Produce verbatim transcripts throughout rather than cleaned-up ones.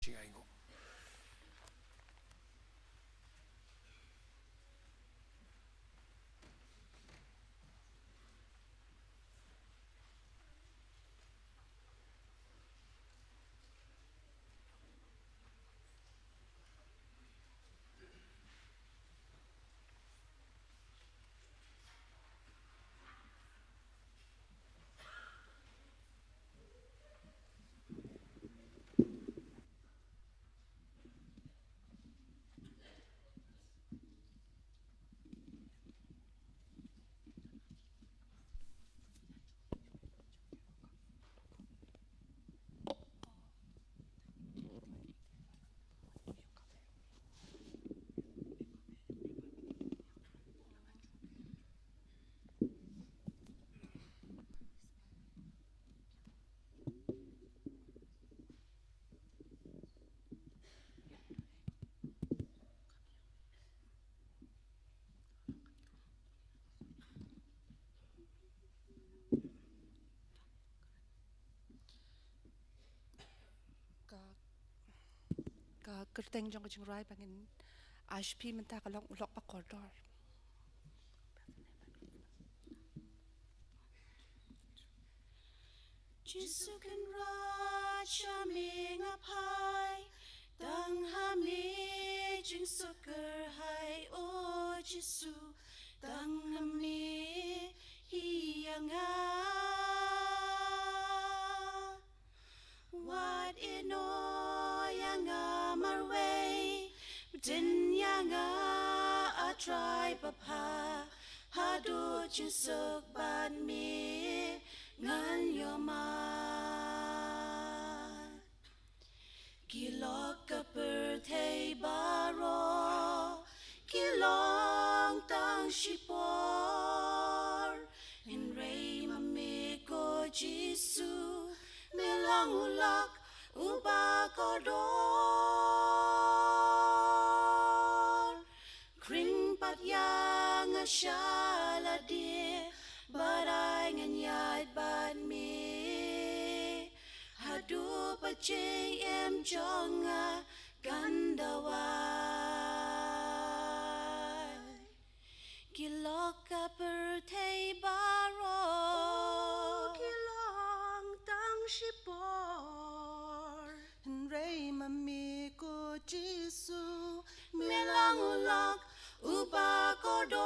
jingainguh. Ka, ka kyrteng jong ka jingrwai ba ngin ai sha phi mynta ka long U Lok ba Kordor. Jisu Kynrad, sha me nga phai, tang ha me jingshukor hai, o Jisu, tang ha me hi ïa nga. Wat ïehnoh ïa nga marwei, pdiang ïa nga, A Trai babha, haduh jingsuk bad me ngan ïoh mad. Ki lok ka pyrthei baroh ki long tang shipor, hynrei ma me ko Jisu, me long U Lok uba kordor. Khring pat ïa nga sha lade, bad ai ngan ïaid bad me, haduh ba jingim jong nga kan da wai. Ki lok ka pyrthei baroh ki long tang shipor, hynrei ma me ko Jisu, me long U Lok uba kordor.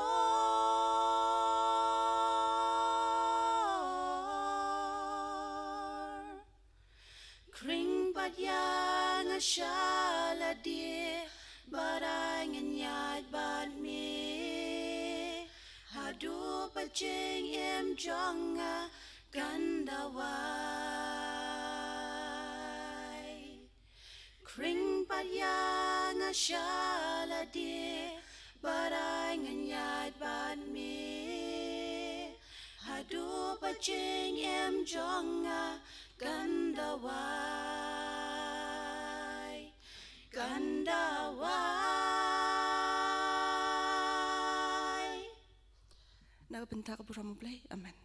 Khring pat ïa nga sha lade, bad ai ngan ïaid bad me, haduh ba jingim jong nga kan da wai. Khring pat ïa nga sha lade, bad ai ngan ïaid bad me, haduh ba jingim jong nga kan da wai, kan da wai. Na ka bynta ka burom U Blei. Amen.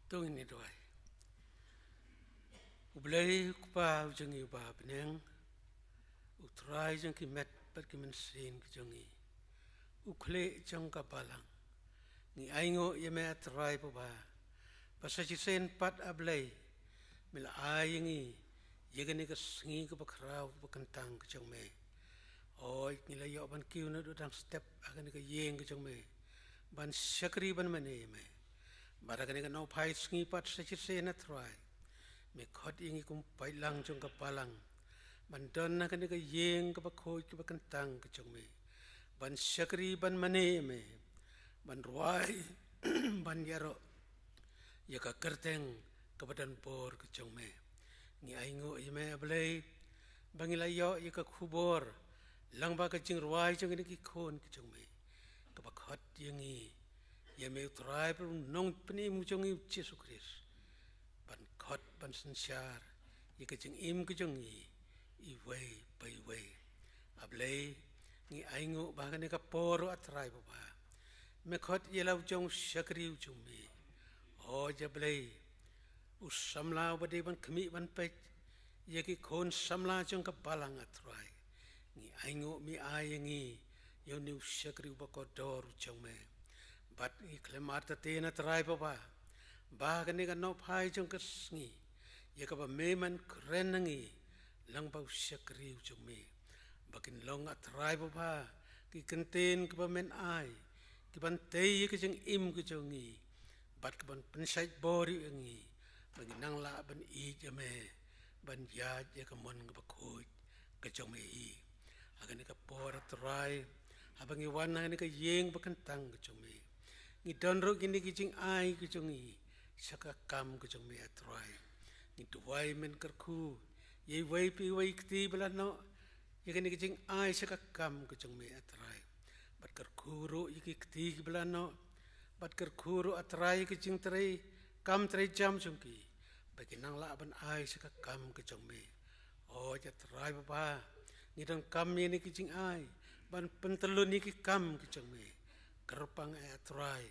To ngin ïa duwai. U Blei U Kpa u jong ngi uba ha bneng, U Trai jong ki met bad ki mynsiem ki jong ngi. U khlieh jong ka balang, ngi ainguh ïa me A Trai Baba, ba sa shisien pat A Blei, me la ai ïa ngi ïa kane ka sngi kaba khraw kaba kyntang ka jong me. Hooid, ngi la ïoh ban kiew naduh dang step ha kane ka ïing ka jong me ban shakri ban mane ïa me. Bad ha kane ka nongphai sngi pat sa shisien A Trai, me khot ïa ngi kum paidlang jong ka balang ban don ha kane ka ïing kaba khuid kaba kyntang ka jong me, ban shakri ban mane ïa me, ban rwai ban ïaroh ïa ka kyrteng kaba donbor ka jong me. Ngi ainguh ïa me A Blei ba ngi la ïoh ïa ka khubor lyngba ka jingrwai jong kine ki khun ka jong me, kaba khot ïa ngi ïa me U Trai bad U Nongpynim jong ngi U Jisu Khrist ban khot ban synshar ïa ka jingim ka jong ngi iwei pa iwei. A Blei, ngi ainguh ba ha kane ka por A Trai Baba, me khot ïa la u jong u shakri u jong me. Hooid A Blei, u samla uba dei ban khmih ban peit ïa ki khun samla jong ka balang A Trai. Ngi ainguh me ai ïa ngi ïa une u shakri uba kordor u jong me. Bad ngi khlem artatien A Trai Baba, ba ha kane ka nongphai jong ka sngi, ïa kaba me men kren na ngi lyngba u shakri u jong me, ba kin long A Trai Baba ki kyntien kiba men ai, ki ban tei ïa ka jingim ka jong ngi, bad ki ban pynshait bor ïa ngi, ba ngin nang lah ban ïeit ïa me, ban ïaid ïa ka mon kaba khuid ka jong me hi. Ha kane ka por A Trai, haba ngi wan ha kane ka ïing ba kyntang ka jong me, ngi don ruh kine ki jingai ka jong ngi sha ka kam ka jong me A Trai. Ngi duwai men kyrkhu ïa iwei pa iwei kti ba la noh ïa kine ki jingai sha ka kam ka jong me A Trai. Bad kyrkhu ruh ïa ki kti kiba la noh, bad kyrkhu ruh A Trai ïa ki jingtrei kam trei jam jong ki, ba ki nang lah ban ai sha ka kam ka jong me. Hooid A Trai Baba, ngi donkam ïa kine ki jingai ban pyntyllun ïa ki kam ki jong me. Kyrpang eh A Trai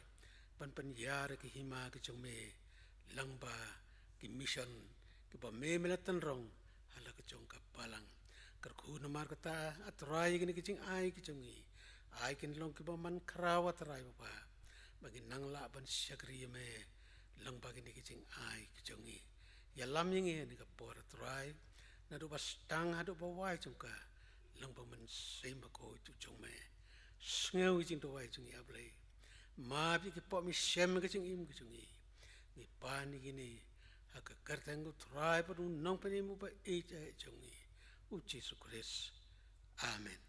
ban pynïar ïa ki hima ki jong me lyngba ki mission kiba me me la tynrong ha la ka jong ka balang. Kyrkhu namar kata A Trai ïa kine ki jingai ki jong ngi, ai kin long kiba man khraw A Trai Baba, ba ngin nang lah ban shakri ïa me lyngba kine ki jingai ki jong ngi. Ïalam ïa ngi ha kane ka por A Trai, naduh ba sdang haduh ba wai jong ka, lyngba u Mynsiem Bakhuid u jong me. Sngew ïa ki jingduwai jong ngi A Blei. Map ïa ki pop mynsiem ka jingim ka jong ngi. Ngi pan ïa kine ha ka kyrteng U Trai bad U Nongpynim uba ïeit eh jong ngi, U Jisu Khrist. Amen.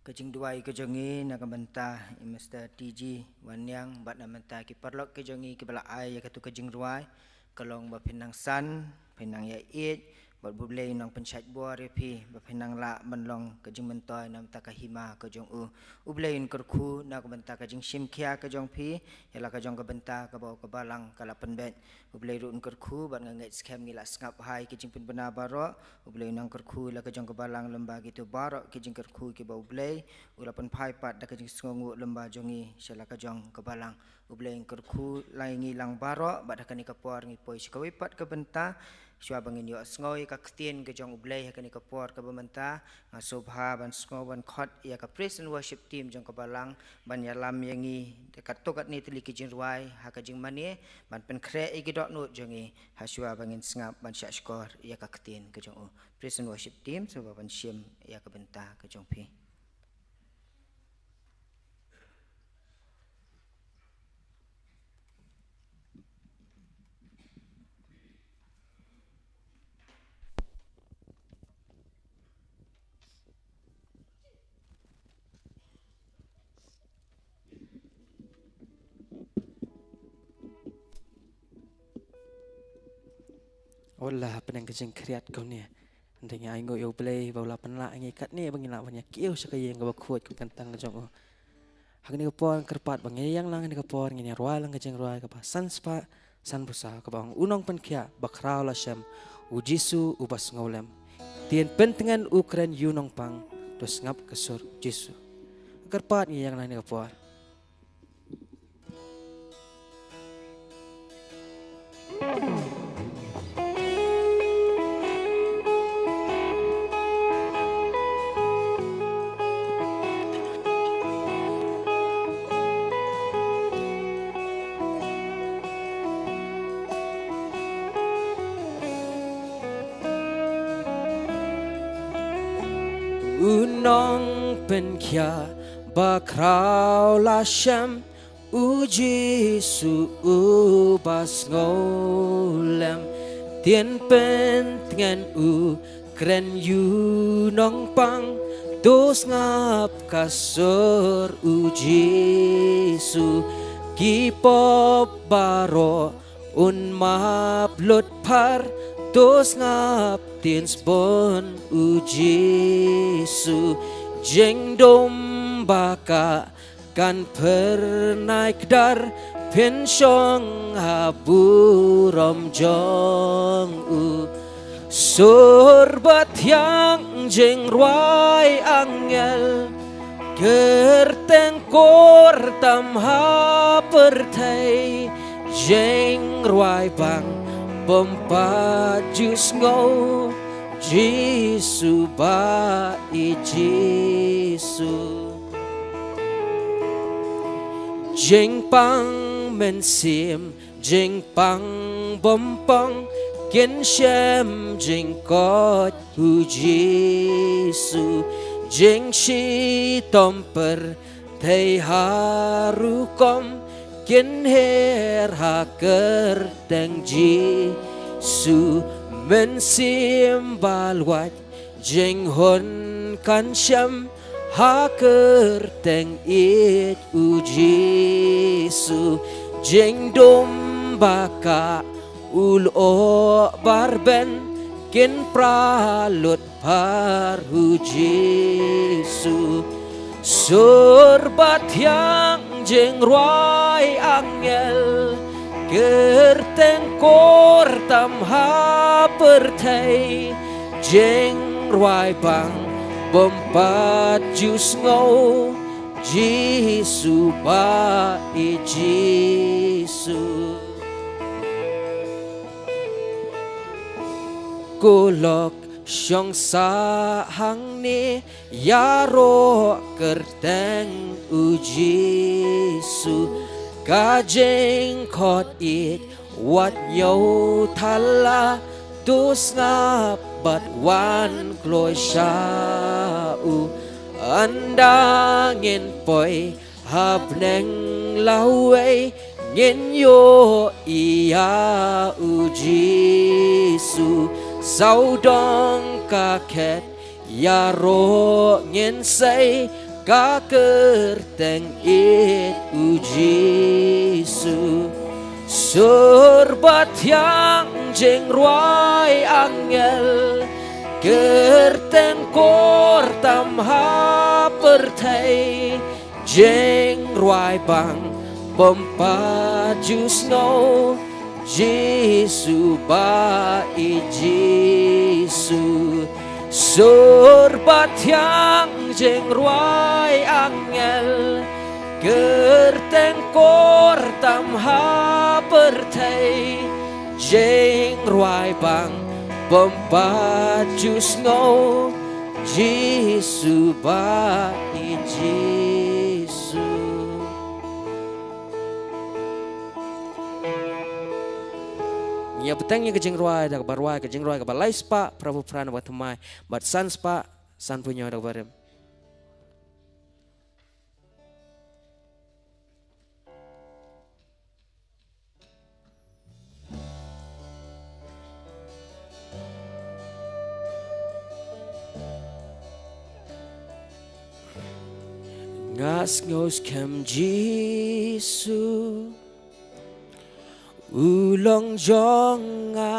Ka jingduwai ka jong ngi na ka bynta i Mister T G Wanniang bad na ka bynta ki paralok ki jong ngi kiba la ai ïa katu ka jingrwai, ka long ba phin nang san, phin nang ïaieit, bad ba U Blei un nang pynshait bor ïa phi ba phin nang lah ban long ka jingmyntoi na ka bynta ka hima ka jong u. U Blei un kyrkhu na ka bynta ka jingshim khia ka jong phi ïa la ka jong ka bynta kaba u ka balang ka la pynbeit. U Blei ruh un kyrkhu bad nga ngeit skhem ngi la sngap ha ki jingpynbna baroh. U Blei un nang kyrkhu ïa la ka jong ka balang lyngba kito baroh ki jingkyrkhu kiba U Blei u la pynphai pat da ka jingsngewnguh lyngba jong ngi sha la ka jong ka balang. U Blei un kyrkhu lang ïa ngi lang baroh bad ha kane ka por ngi poi sha kawei pat ka bynta. Shuwa ba ngin ïohsngew ïa ka ktien ka jong U Blei ha kane ka por kaba mynta, nga sngewbha ban sngew ban khot ïa ka praise and worship team jong ka balang ban ïalam ïa ngi da katto katne tylli ki jingrwai ha ka jingmane, ban pynkhreh ïa ki dohnud jong ngi ha shuwa ba ngin sngap ban shahshkor ïa ka ktien ka jong u. Praise and worship team, sngewbha ban shim ïa ka bynta ka jong phi. Wala hapdeng ka jingkhriat kane, hynrei ngi ainguh ïa U Blei ba u la pynlah ïa ngi katne ba ngin lah ban ïa kiew sha ka ïing kaba khuid kaba kyntang ka jong u. Ha kane ka por kyrpad ba ngin ïeng lang ha kane ka por, ngin ïa rwai lang ka jingrwai kaba san spah san phew saw kaba ong: U nongpynkhiah bakhraw la shem, U Jisu uba sngewlem. Tien pyntngen u kren ïa u nongpang, to sngap ka sur u Jisu. Kyrpad ngi ïa kane ka por. U nongpynkhiah bakhraw la shem, u Jisu uba sngewlem. Tien pyntngen u kren ïa u nongpang, to sngap ka sur u Jisu. Ki pop baroh un map lut phar, to sngap tien sbun u Jisu. Jingdum ba ka kan phyrnai kdar, phin shong ha burom jong u. Sur bathiang jingrwai angel, kyrteng kor tam ha pyrthei, jingrwai bang bym pat ju sngew, Jisu ba i Jisu. Jingpang mynsiem, jingpang bympan, kin shem jingkoit u Jisu. Jingshitom pyrthei ha rukom, kin her ha kyrteng Jisu. Mynsiem ba lwait, jinghun kan shem ha kyrteng ïeit u Jisu. Jingdum ba ka u lyoh barben, kin pra lut phar u Jisu. Sur bathiang jingrwai angel, kyrteng kor tam ha pyrthei, jingrwai bang bym pat ju sngew, Jisu ba i Jisu. Ko lok shong sah hangne, ïaroh kyrteng u Jisu. Ka jingkhot ïeit wat ñiew thala, to sngap bad wan kloi sha u. Ynda ngin poi ha bneng lawei, ngin ïohi ïa u Jisu. Sawdong ka khet, ïaroh ngin sei, ka kyrteng ïeit u Jisu. Sur bathiang jingrwai angel, kyrteng kor tam ha pyrthei, jingrwai bang bym pat ju sngew, Jisu ba i Jisu. Sur bathiang jingrwai angel, kyrteng kor tam ha pyrthei, jingrwai bang bym pat ju sngew, Jisu ba i Jisu. Ngi ïa bteng ïa ka jingrwai da kaba rwai, ka jingrwai kaba lai spah phra phew phra na ka ba thymmai bad san spah san phew hynñiew da kaba rim. Nga sngew skhem Jisu, u long jong nga,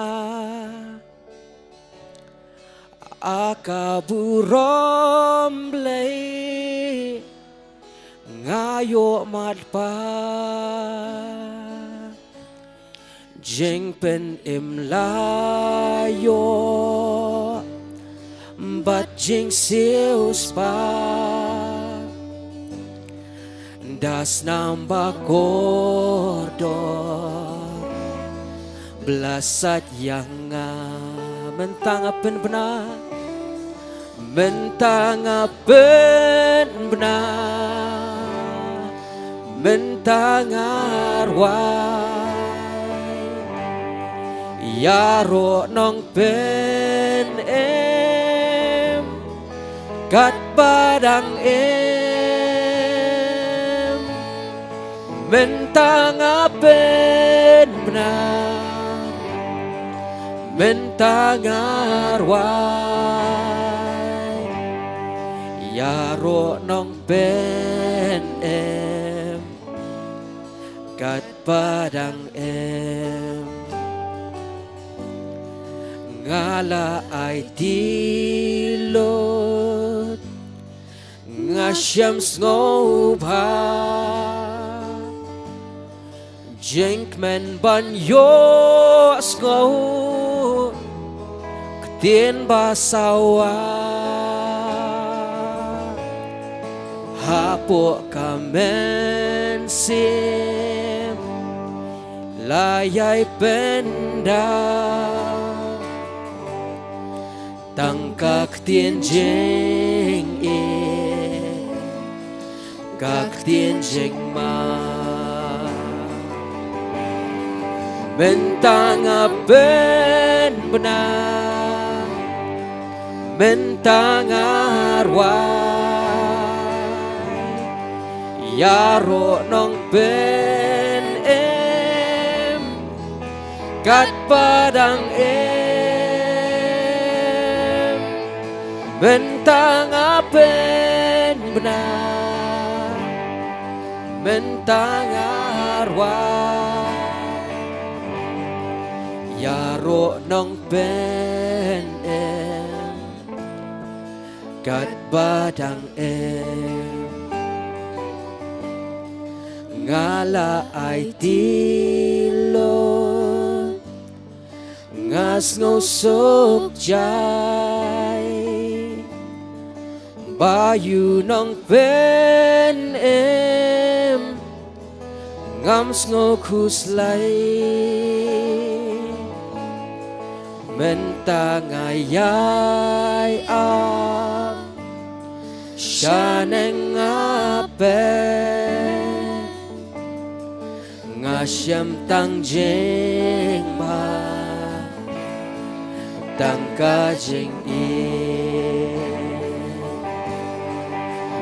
a ka burom Blei nga ïoh mad pat. Jingpynim la ïoh bad jingsiewspah da snam ba kordor. Blasat ïa nga, mynta nga pynbna, mynta nga pynbna, mynta nga rwai. Ïaroh Nongpynim katba dang im. Mynta nga pynbna, mynta nga rwai. Ïaroh Nongpynim katba dang im. Nga la aiti lut, nga shem sngewbha. Jingkmen ban ïohsngew ktien basawa. Hapoh ka mynsiem la ïai pynda tang ka ktien jingim, ka ktien jingma. Mynta nga pynbna, mynta nga rwai. Ïaroh Nongpynim katba dang im. Mynta nga pynbna, mynta nga rwai. Ïaroh Nongpynim katba dang im. Nga la aiti lut, nga sngewsuk jai. Ba ïoh Nongpynim ngam sngewkhuslai. Mynta nga ïai ap shaneng nga peit. Nga shem tang jingma, tang ka jingim.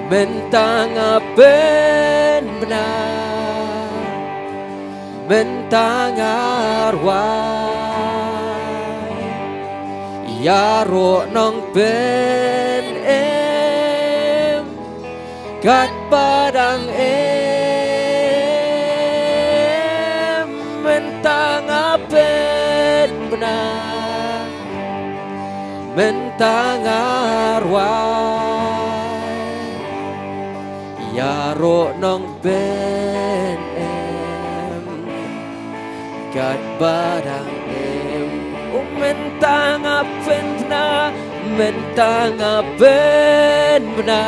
Mynta nga pynbna, mynta nga rwai. Ïaroh Nongpynim katba dang im. Mynta nga pynbna, mynta nga rwai. Ïaroh Nongpynim katba dang im. U mynta nga pynbna, mynta nga pynbna,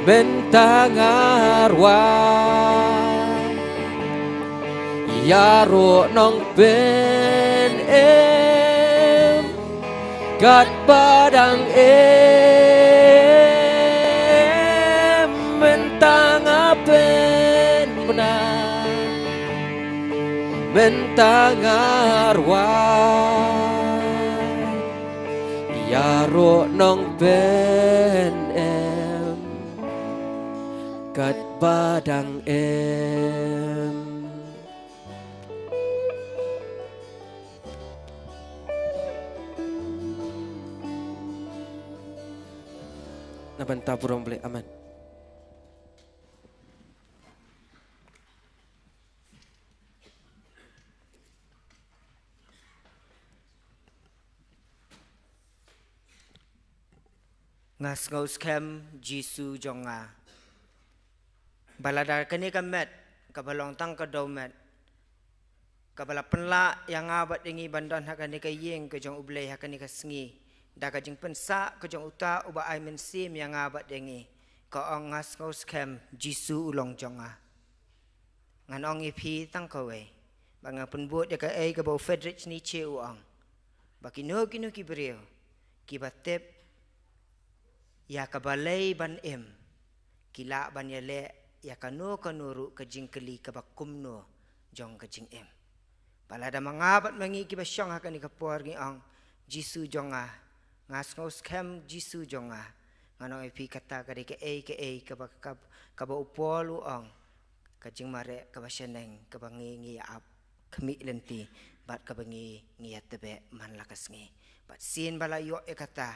mynta nga rwai. Ïaroh Nongpynim katba dang im. Mynta nga pynbna, mynta nga rwai. Ïaroh Nongpynim katba dang im. Na bynta burom Blei, amen. Nga sngewskhem Jisu jong nga. Ba lada kane ka met kaba long tang ka dewmet, kaba la pynlah ïa nga bad ïa ngi ban don ha kane ka ïing ka jong U Blei ha kane ka sngi, da ka jingpynsah ka jong uta uba ai mynsiem ïa nga bad ïa ngi, ka ong, nga sngewskhem Jisu u long jong nga. Ngan ong ïa phi tang kawei, ba nga pynbud ïa kaei kaba u Friedrich Nietzsche u ong, ba kino kino ki briew kiba tip ïa ka balei ban im, ki lah ban ïaleh ïa kano kano ruh ka jingkylli kaba kumno jong ka jingim. Ba lada ma nga bad ma ngi kiba shong ha kane ka por ngi ong, Jisu jong nga, nga sngewskhem Jisu jong nga, ngan ong ïa phi kata ka dei kaei kaei kaba, kab-, kaba u Paul u ong, ka jingmareh kaba shaneng kaba ngi, ngi ap khmih lynti, bad kaba ngi, ngi ïatbeh man la ka sngi. Bad sien ba la ïoh ïa kata,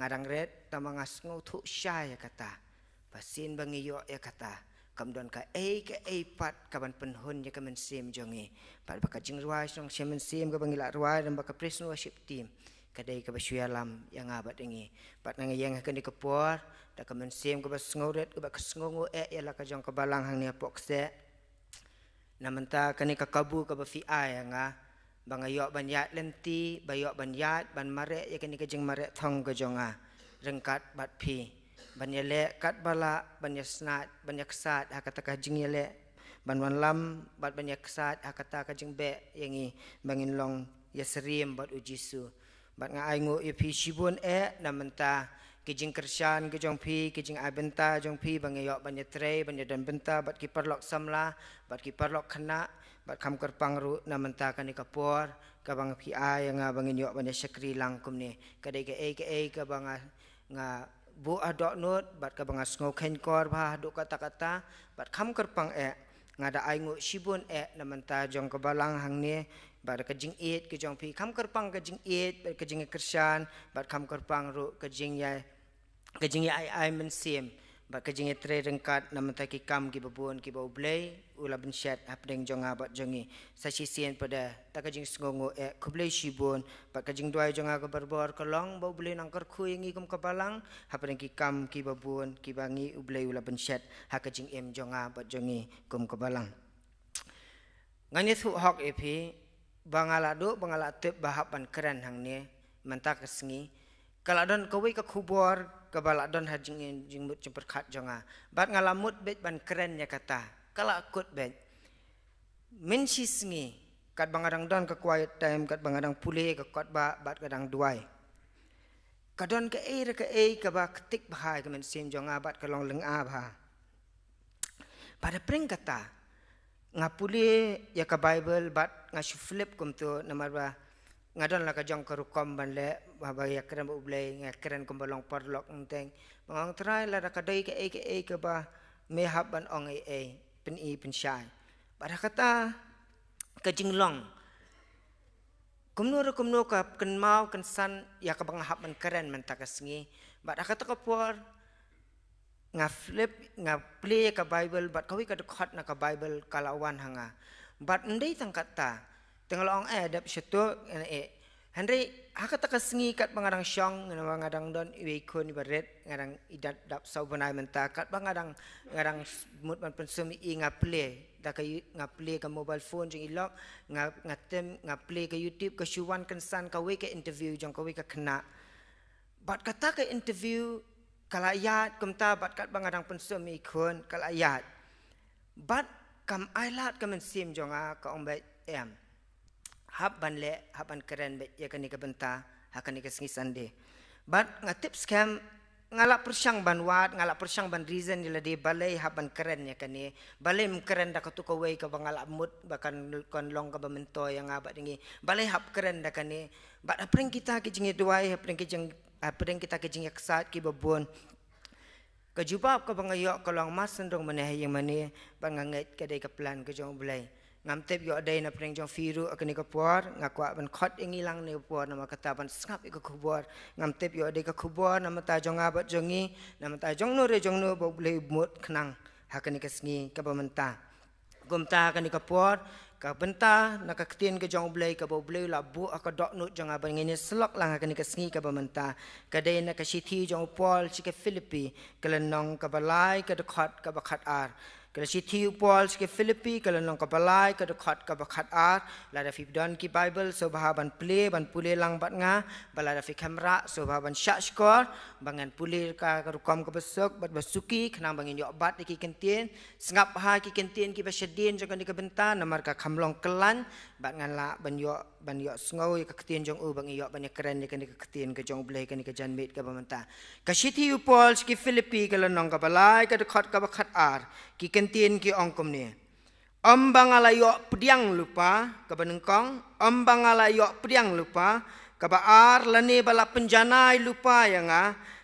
nga dang rit tang ba nga sngewthuh shai ïa kata. Bad sien ba ngi ïoh ïa kata, kam don kaei kaei pat kaban pynhun ïa ka mynsiem jong ngi. Bad ba ka jingrwai shnong sha mynsiem kaba ngi la rwai lem bad ka praise and worship team, ka dei kaba shu ïalam ïa nga bad ïa ngi. Bad nga ïeng ha kane ka por da ka mynsiem kaba sngewrit, kaba ka sngewnguh eh ïa la ka jong ka balang hangne hapoh kseh. Na mynta kane ka kabu kaba phi ai ïa nga, ba nga ïoh ban ïaid lynti, ba ïoh ban ïaid ban mareh ïa kane ka jingmareh thong ka jong nga ryngkat bad phi, ban ïaleh katba lah, ban ïasnaid, ban ïaksaid ha kata ka jingïaleh, ban wallam bad ban ïaksaid ha kata ka jingbeh ïa ngi, ba ngin long ïasyriem bad u Jisu. Bad nga ainguh ïa phi shibun eh na mynta ki jingkyrshan ki jong phi, ki jingai bynta jong phi, ba nga ïoh ban ïatrei, ban ïadon bynta bad ki paralok samla bad ki paralok khynnah, bad kham kyrpang ruh na mynta kane ka por kaba nga phi ai ïa nga ba ngin ïoh ban ïashakri lang kumne. Ka dei kaei kaei kaba nga, nga buh ha dohnud bad kaba nga sngew kheiñkor bha haduh katta katta. Bad kham kyrpang eh, nga da ainguh shibun eh na mynta jong ka balang hangne, bad ka jingïeit ka jong phi, kham kyrpang ka jingïeit bad ka jingkyrshan, bad kham kyrpang ruh ka jingïa, ka jingïa ai ai mynsiem bad ka jingïatrei ryngkat na mynta ki kam kiba bun kiba U Blei u la bynshet hapdeng jong nga bad jong ngi. Sa shisien pat da ka jingsngewnguh eh, khublei shibun. Bad ka jingduwai jong nga ka barabor ka long ba U Blei un nang kyrkhu ïa ngi kum ka balang hapdeng ki kam kiba bun kiba ngi, U Blei u la bynshet ha ka jingim jong nga bad jong ngi kum ka balang. Ngan ïathuh hok ïa phi ba nga la duh, ba nga la tip ba hap ban kren hangne mynta ka sngi, ka la don kawei ka khubor kaba la don ha jing, jingmut jingpyrkhat jong nga. Bad nga la mut beit ban kren ïa kata, ka la kut beit. Mynshisngi katba nga dang don ka quiet time, katba nga dang pule ka kot ba, bad ka dang duwai, ka don kaei re kaei kaba ktik bha ïa ka mynsiem jong nga bad ka long lynga bha. Bad hapdeng kata, nga pule ïa ka Bible bad nga shu flip kumto, namar ba nga don la ka jong ka rukom ban leh, ba, ba ïakren bad U Blei, nga kren kumba long paralok, ngteng ba nga ong, Trai, lada ka dei kaei kaei kaba me hap ban ong ei ei, pyni pynshai. Bad ha kata ka jinglong, kumno re kumno ka kynmaw kynsan ïa kaba nga hap ban kren mynta ka sngi. Bad ha kata ka por nga flip, nga plie ka Bible, bad kawei ka dkhot na ka Bible ka la wan ha nga. Bad ym dei tang katta, te nga la ong, eh, dep sha tu, eh, eh. Hynrei ha kata ka sngi katba nga dang shong, nga, nga dang don iwei i khun iba rit, nga dang i dap, dap saw bnai mynta, katba nga dang, nga dang mut ban pynsum ïa i, nga plie da ka, nga plie ka mobile phone jong i lok, nga, nga tem, nga plie ka YouTube, ka shu wan kynsan kawei ka interview jong kawei ka khynnah. Bad kata ka interview ka la ïaid kumta, bad katba nga dang pynsum ïa i khun ka la ïaid. Bad kam ailad ka mynsiem jong nga, ka ong beit, em, hap ban leh, hap ban kren beit ïa kane ka bynta ha kane ka sngi Sunday. Bad nga tip skhem, nga la pyrshang ban wad, nga la pyrshang ban reason ïa lade balei hap ban kren ïa kane, balei ym kren da katu kawei kaba nga la mut ba kan, kan long kaba myntoi ïa nga bad ïa ngi, balei hap kren da kane. Bad hapdeng kita ki jingïaduwai, hapdeng ki jing, hapdeng kita ki jingïaksaid kiba bun, ka jubab kaba nga ïoh ka long, Master, rung mynne ha ïing mane, bad nga ngeit ka dei ka plan ka jong U Blei. Ngam tip ïoh dei na pdeng jong phi ruh ha kane ka por, nga kwah ban khot ïa ngi lang ha kane ka por namar kata, ban sngap ïa ka khubor. Ngam tip ïoh dei ka khubor na bynta jong nga bad jong ngi, na bynta jong no re jong no ba U Blei u mut khnang ha kane ka sngi kaba mynta. Kumta ha kane ka por, ka bynta na ka ktien ka jong U Blei kaba U Blei u la buh ha ka dohnud jong nga ba ngin ïasyllok lang ha kane ka sngi kaba mynta, ka dei na ka shithi jong u Paul sha ki Philippi, ka lynnong kaba lai, ka dkhot kaba khatar. Ka la shithi u Paul sha ki Philippi, ka lynnong kaba lai, ka dkhot kaba khat ar. Lada phi don ki Bible, sngewbha ban plie, ban pule lang bad nga. Bad lada phi khlem rah, sngewbha ban shah shkor, ba ngan pule ka, ka rukom kaba suk bad ba suki, khnang ba ngin ïoh bat ïa ki kyntien. Sngap ha ki kyntien kiba shadien jong kane ka bynta, namar ka kham long kyllain, bad ngan lah ban ïoh, ban ïohsngew ïa ka ktien jong u, ba ngi ïoh ban ïakren ïa kane ka ktien ka jong U Blei ha kane ka janmiet kaba mynta. Ka shithi u Paul sha ki Philippi, ka lynnong kaba lai, ka dkhot kaba khat ar. Ki kyntien ki ong kumne: Ym ba nga la ïoh pdiang lypa, kaba nyngkong, ym ba nga la ïoh pdiang lypa, kaba ar, lane ba la pynjanai lypa ïa nga,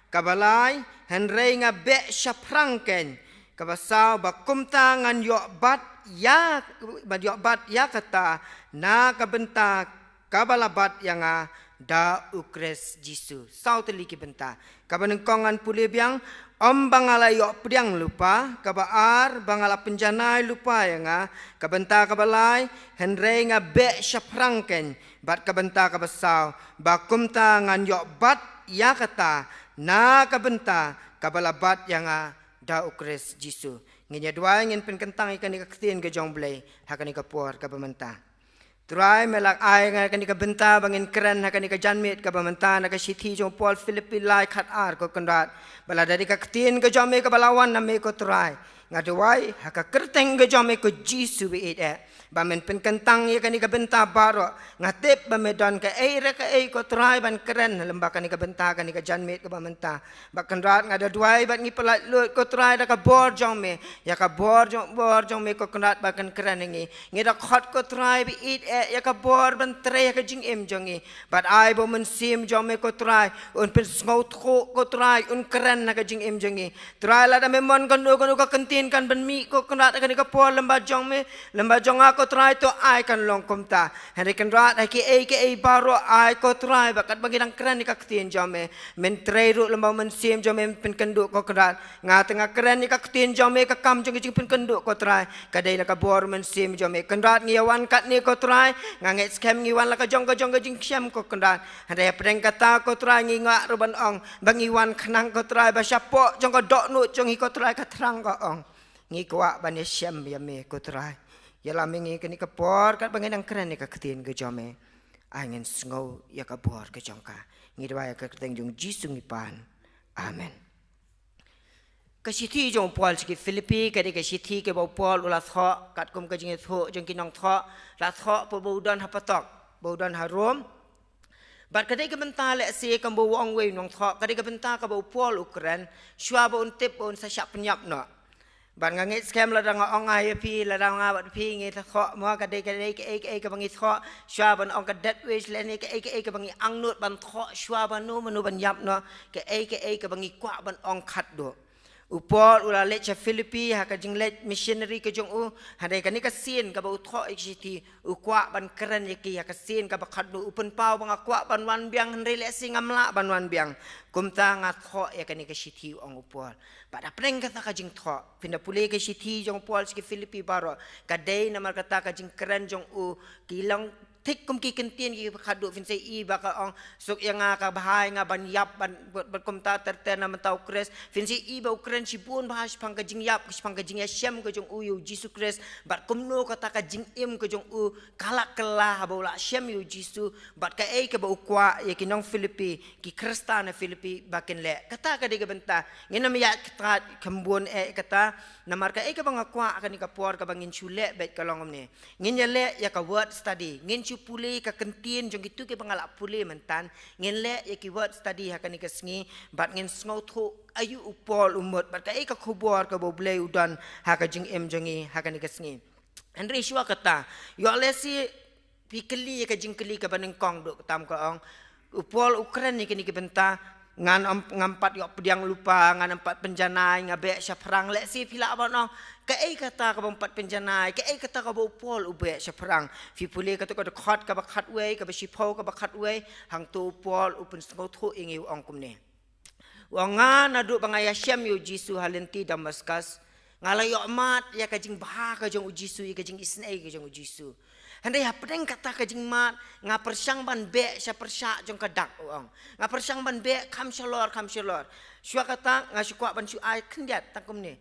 kaba lai, hynrei nga beh shaphrang keiñ, kaba saw, ba kumta ngan ïoh bat ïa, ban ïoh bat ïa kata na ka bynta kaba la bat ïa nga da U Khrist Jisu. Saw tylli ki bynta. Kaba nyngkong ngan pule biang: Ym ba nga la ïoh pdiang lypa, kaba ar, ba nga la pynjanai lypa ïa nga, ka bynta kaba lai, hynrei nga beh shaphrang keiñ, bad ka bynta kaba saw, ba kumta ngan ïoh bat ïa kata na ka bynta kaba la bat ïa nga da U Khrist Jisu. Ngin ïa duwai, ngin pynkyntang ïa kane ka ktien ka jong U Blei ha kane ka por kaba mynta. Trai, me la ai nga kane ka bynta ba ngin kren ha kane ka janmiet kaba mynta na ka shithi jong u Paul Philippi lai khat ar, ko Kynrad. Ba la da dei ka ktien ka jong me kaba la wan na me, ko Trai, nga duwai ha ka kyrteng ka jong me, ko Jisu ba ïeit eh, ba men pynkyntang ïa kane ka bynta baroh. Nga tip ba me don kaei re kaei, ko Trai, ban kren lyngba kane ka bynta, kane ka janmiet kaba mynta. Ba Kynrad, nga da duwai bad ngi pyllait lut, ko Trai, da ka bor jong me, ïa ka bor jong, bor jong me, ko Kynrad, ba kan kren ha ngi. Ngi da khot, ko Trai ba ïeit eh, ïa ka bor ban trei ha ka jingim jong ngi. Bad ai ba u Mynsiem jong me, ko Trai, un pynsngewthuh, ko Trai, un kren ha ka jingim jong ngi. Trai, lada me mon kano kano ka kyntien kan ban mih, ko Kynrad, ha kane ka por lyngba jong me, lyngba jong nga, ko Trai, to ai kan long kumta. Hynrei Kynrad, ha kiei kiei baroh, ai, ko Trai, ba katba ngi dang kren ïa ka ktien jong me, men trei ruh lyngba u Mynsiem jong me, men pynkynduh, ko Kynrad. Nga te nga kren ïa ka ktien jong me, ka kam jong ka jingpynkynduh, ko Trai, ka dei na ka bor u Mynsiem jong me. Kynrad, ngi ïa wan katne, ko Trai, nga ngeit skhem ngi wan la ka jong ka jong ka jingkyrshan, ko Kynrad. Hynrei hapdeng kata, ko Trai, ngi ngah ruh ban ong ba ngi wan khnang, ko Trai, ba shapoh jong ka dohnud jong ngi, ko Trai, ka thrang, ka ong: Ngi kwah ban ïashem ïa me, ko Trai. Ïalam ïa ngi ha kane ka por katba ngi dang kren ïa ka ktien ka jong me. Ai ngin sngew ïa ka bor ka jong ka. Ngi duwai ha ka kyrteng jong u Jisu ngi pan. Amen. Ka shithi jong u Paul sha ki Philippi ka dei ka shithi kaba u Paul u la thoh katkum ka jingïathuh jong ki nongthoh. La thoh pat ba u don ha patok, ba u don ha Rom. Bad ka dei ka bynta, lehse kumba u ong uwei u nongthoh, ka dei ka bynta kaba u Paul u kren shuwa ba un tip ba un sa shah pynïap noh. Bad nga ngeit skhem lada nga ong ïa phi, lada nga bad phi ngi thoh mo, ka dei, ka dei kaei kaei kaba ngi thoh shuwa ban ong ka death wish, lane kaei kaei kaba ngi angnud ban thoh shuwa ba no mano ban ïap noh, kaei kaei kaba ngi kwah ban ong khatduh. U Paul u la leit sha Philippi ha ka jingleit missionary ka jong u. Hynrei kane ka sien kaba u thoh ïa ki shithi, u kwah ban kren ïa ki ha ka sien kaba khatduh. U pynpaw ba nga kwah ban wan biang, hynrei lehse ngam lah ban wan biang. Kumta nga thoh ïa kane ka shithi, u ong u Paul. Bad hapdeng kata ka jingthoh, phin da pule ka shithi jong u Paul sha ki Philippi baroh, ka dei namar kata ka jingkren jong u, ki long thik kum ki kyntien kiba khatduh. Phin sa ïohi ba ka ong, suk ïa nga, ka bha ïa nga ban ïap, ban, bad, bad kumta ter ter na bynta u Khrist. Phin sa ïohi ba u kren shibun bha shaphang ka jingïap, shaphang ka jingïashem ka jong u ïa u Jisu Khrist. Bad kumno kata ka jingim ka jong u ka la kylla haba u la shem ïa u Jisu. Bad kaei kaba u kwah ïa ki nong Philippi, ki Khristan na Philippi ba kin leh. Kata ka dei ka bynta. Ngin ym ïaid kata kham bun eh kata. Namar kaei kaba nga kwah ha kane ka por kaba ngin shu leh beit ka long kumne. Ngin ïa leh ïa ka word study. Ngin shu pule ka kyntien jong kito kiba nga la pule mynta. Ngin leh ïa ki word study ha kane ka sngi. Bad ngin sngewthuh aïu u Paul u mut, bad kaei ka khubor kaba u Blei u don ha ka jingim jong ngi ha kane ka sngi. Hynrei shuwa kata, ïoh lehse phi kylli ïa ka jingkylli kaba nyngkong, duh kata ka ong, u Paul u kren ïa kine ki bynta, ngan ym, ngam pat ïoh pdiang lypa, ngan ym pat pynjanai, nga beh shaphrang. Lehse phi lah ban ong, kaei kata kaba ym pat pynjanai, kaei kata kaba u Paul u beh shaphrang? Phi pule kato ka dkhot kaba khatwei, kaba shiphew, kaba khatwei, hangto u Paul u pynsngewthuh ïa ngi, u ong kumne. U ong, nga naduh ba nga ïashem ïa u Jisu ha lynti Damaskus, nga la ïoh mad ïa ka jingbha ka jong u Jisu, ïa ka jingisynei ka jong u Jisu. Hynrei hapdeng kata ka jingmad, nga pyrshang ban beh sha pyrshah jong ka dak, u ong. Nga pyrshang ban beh kham shalor, kham shalor. Shuwa kata nga shu kwah ban shu ai khyndiat tang kumne.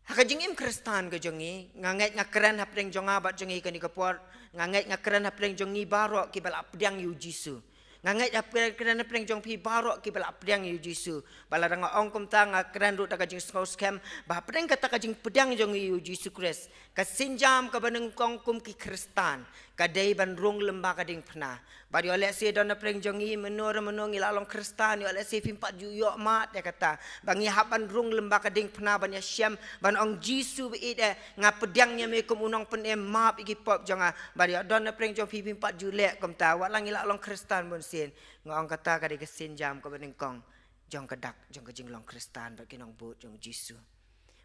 Ha ka jingim Khristan ka jong ngi, nga ngeit nga kren hapdeng jong nga bad jong ngi kane ka por, nga ngeit nga kren hapdeng jong ngi baroh kiba la pdiang ïa u Jisu. Nga ngeit hapdeng, kren hapdeng jong phi baroh kiba la pdiang ïa u Jisu. Ba lada nga ong kumta, nga kren ruh da ka jingsngewskhem ba hapdeng kata ka jingpdiang jong ngi ïa u Jisu Khrist, ka sienjam kaba nyngkong kum ki Khristan ka dei ban rung lem bad ka diengphna. Bad ïoh lehse don hapdeng jong ngi, mynno re mynno ngi la long Khristan, ïoh lehse phim pat ju ïoh mad ïa kata ba ngi hap ban rung lem bad ka diengphna, ban ïashem, ban ong, Jisu ba ïeit eh, nga pdiang ïa me kum u nongpynim, map ïa ki pop jong nga. Bad ïoh don hapdeng jong phi phim pat ju leh kumta, wat la ngi la long Khristan bunsien. Nga ong kata ka dei ka sienjam kaba nyngkong jong ka dak jong ka jinglong Khristan bad ki nongbud jong u Jisu.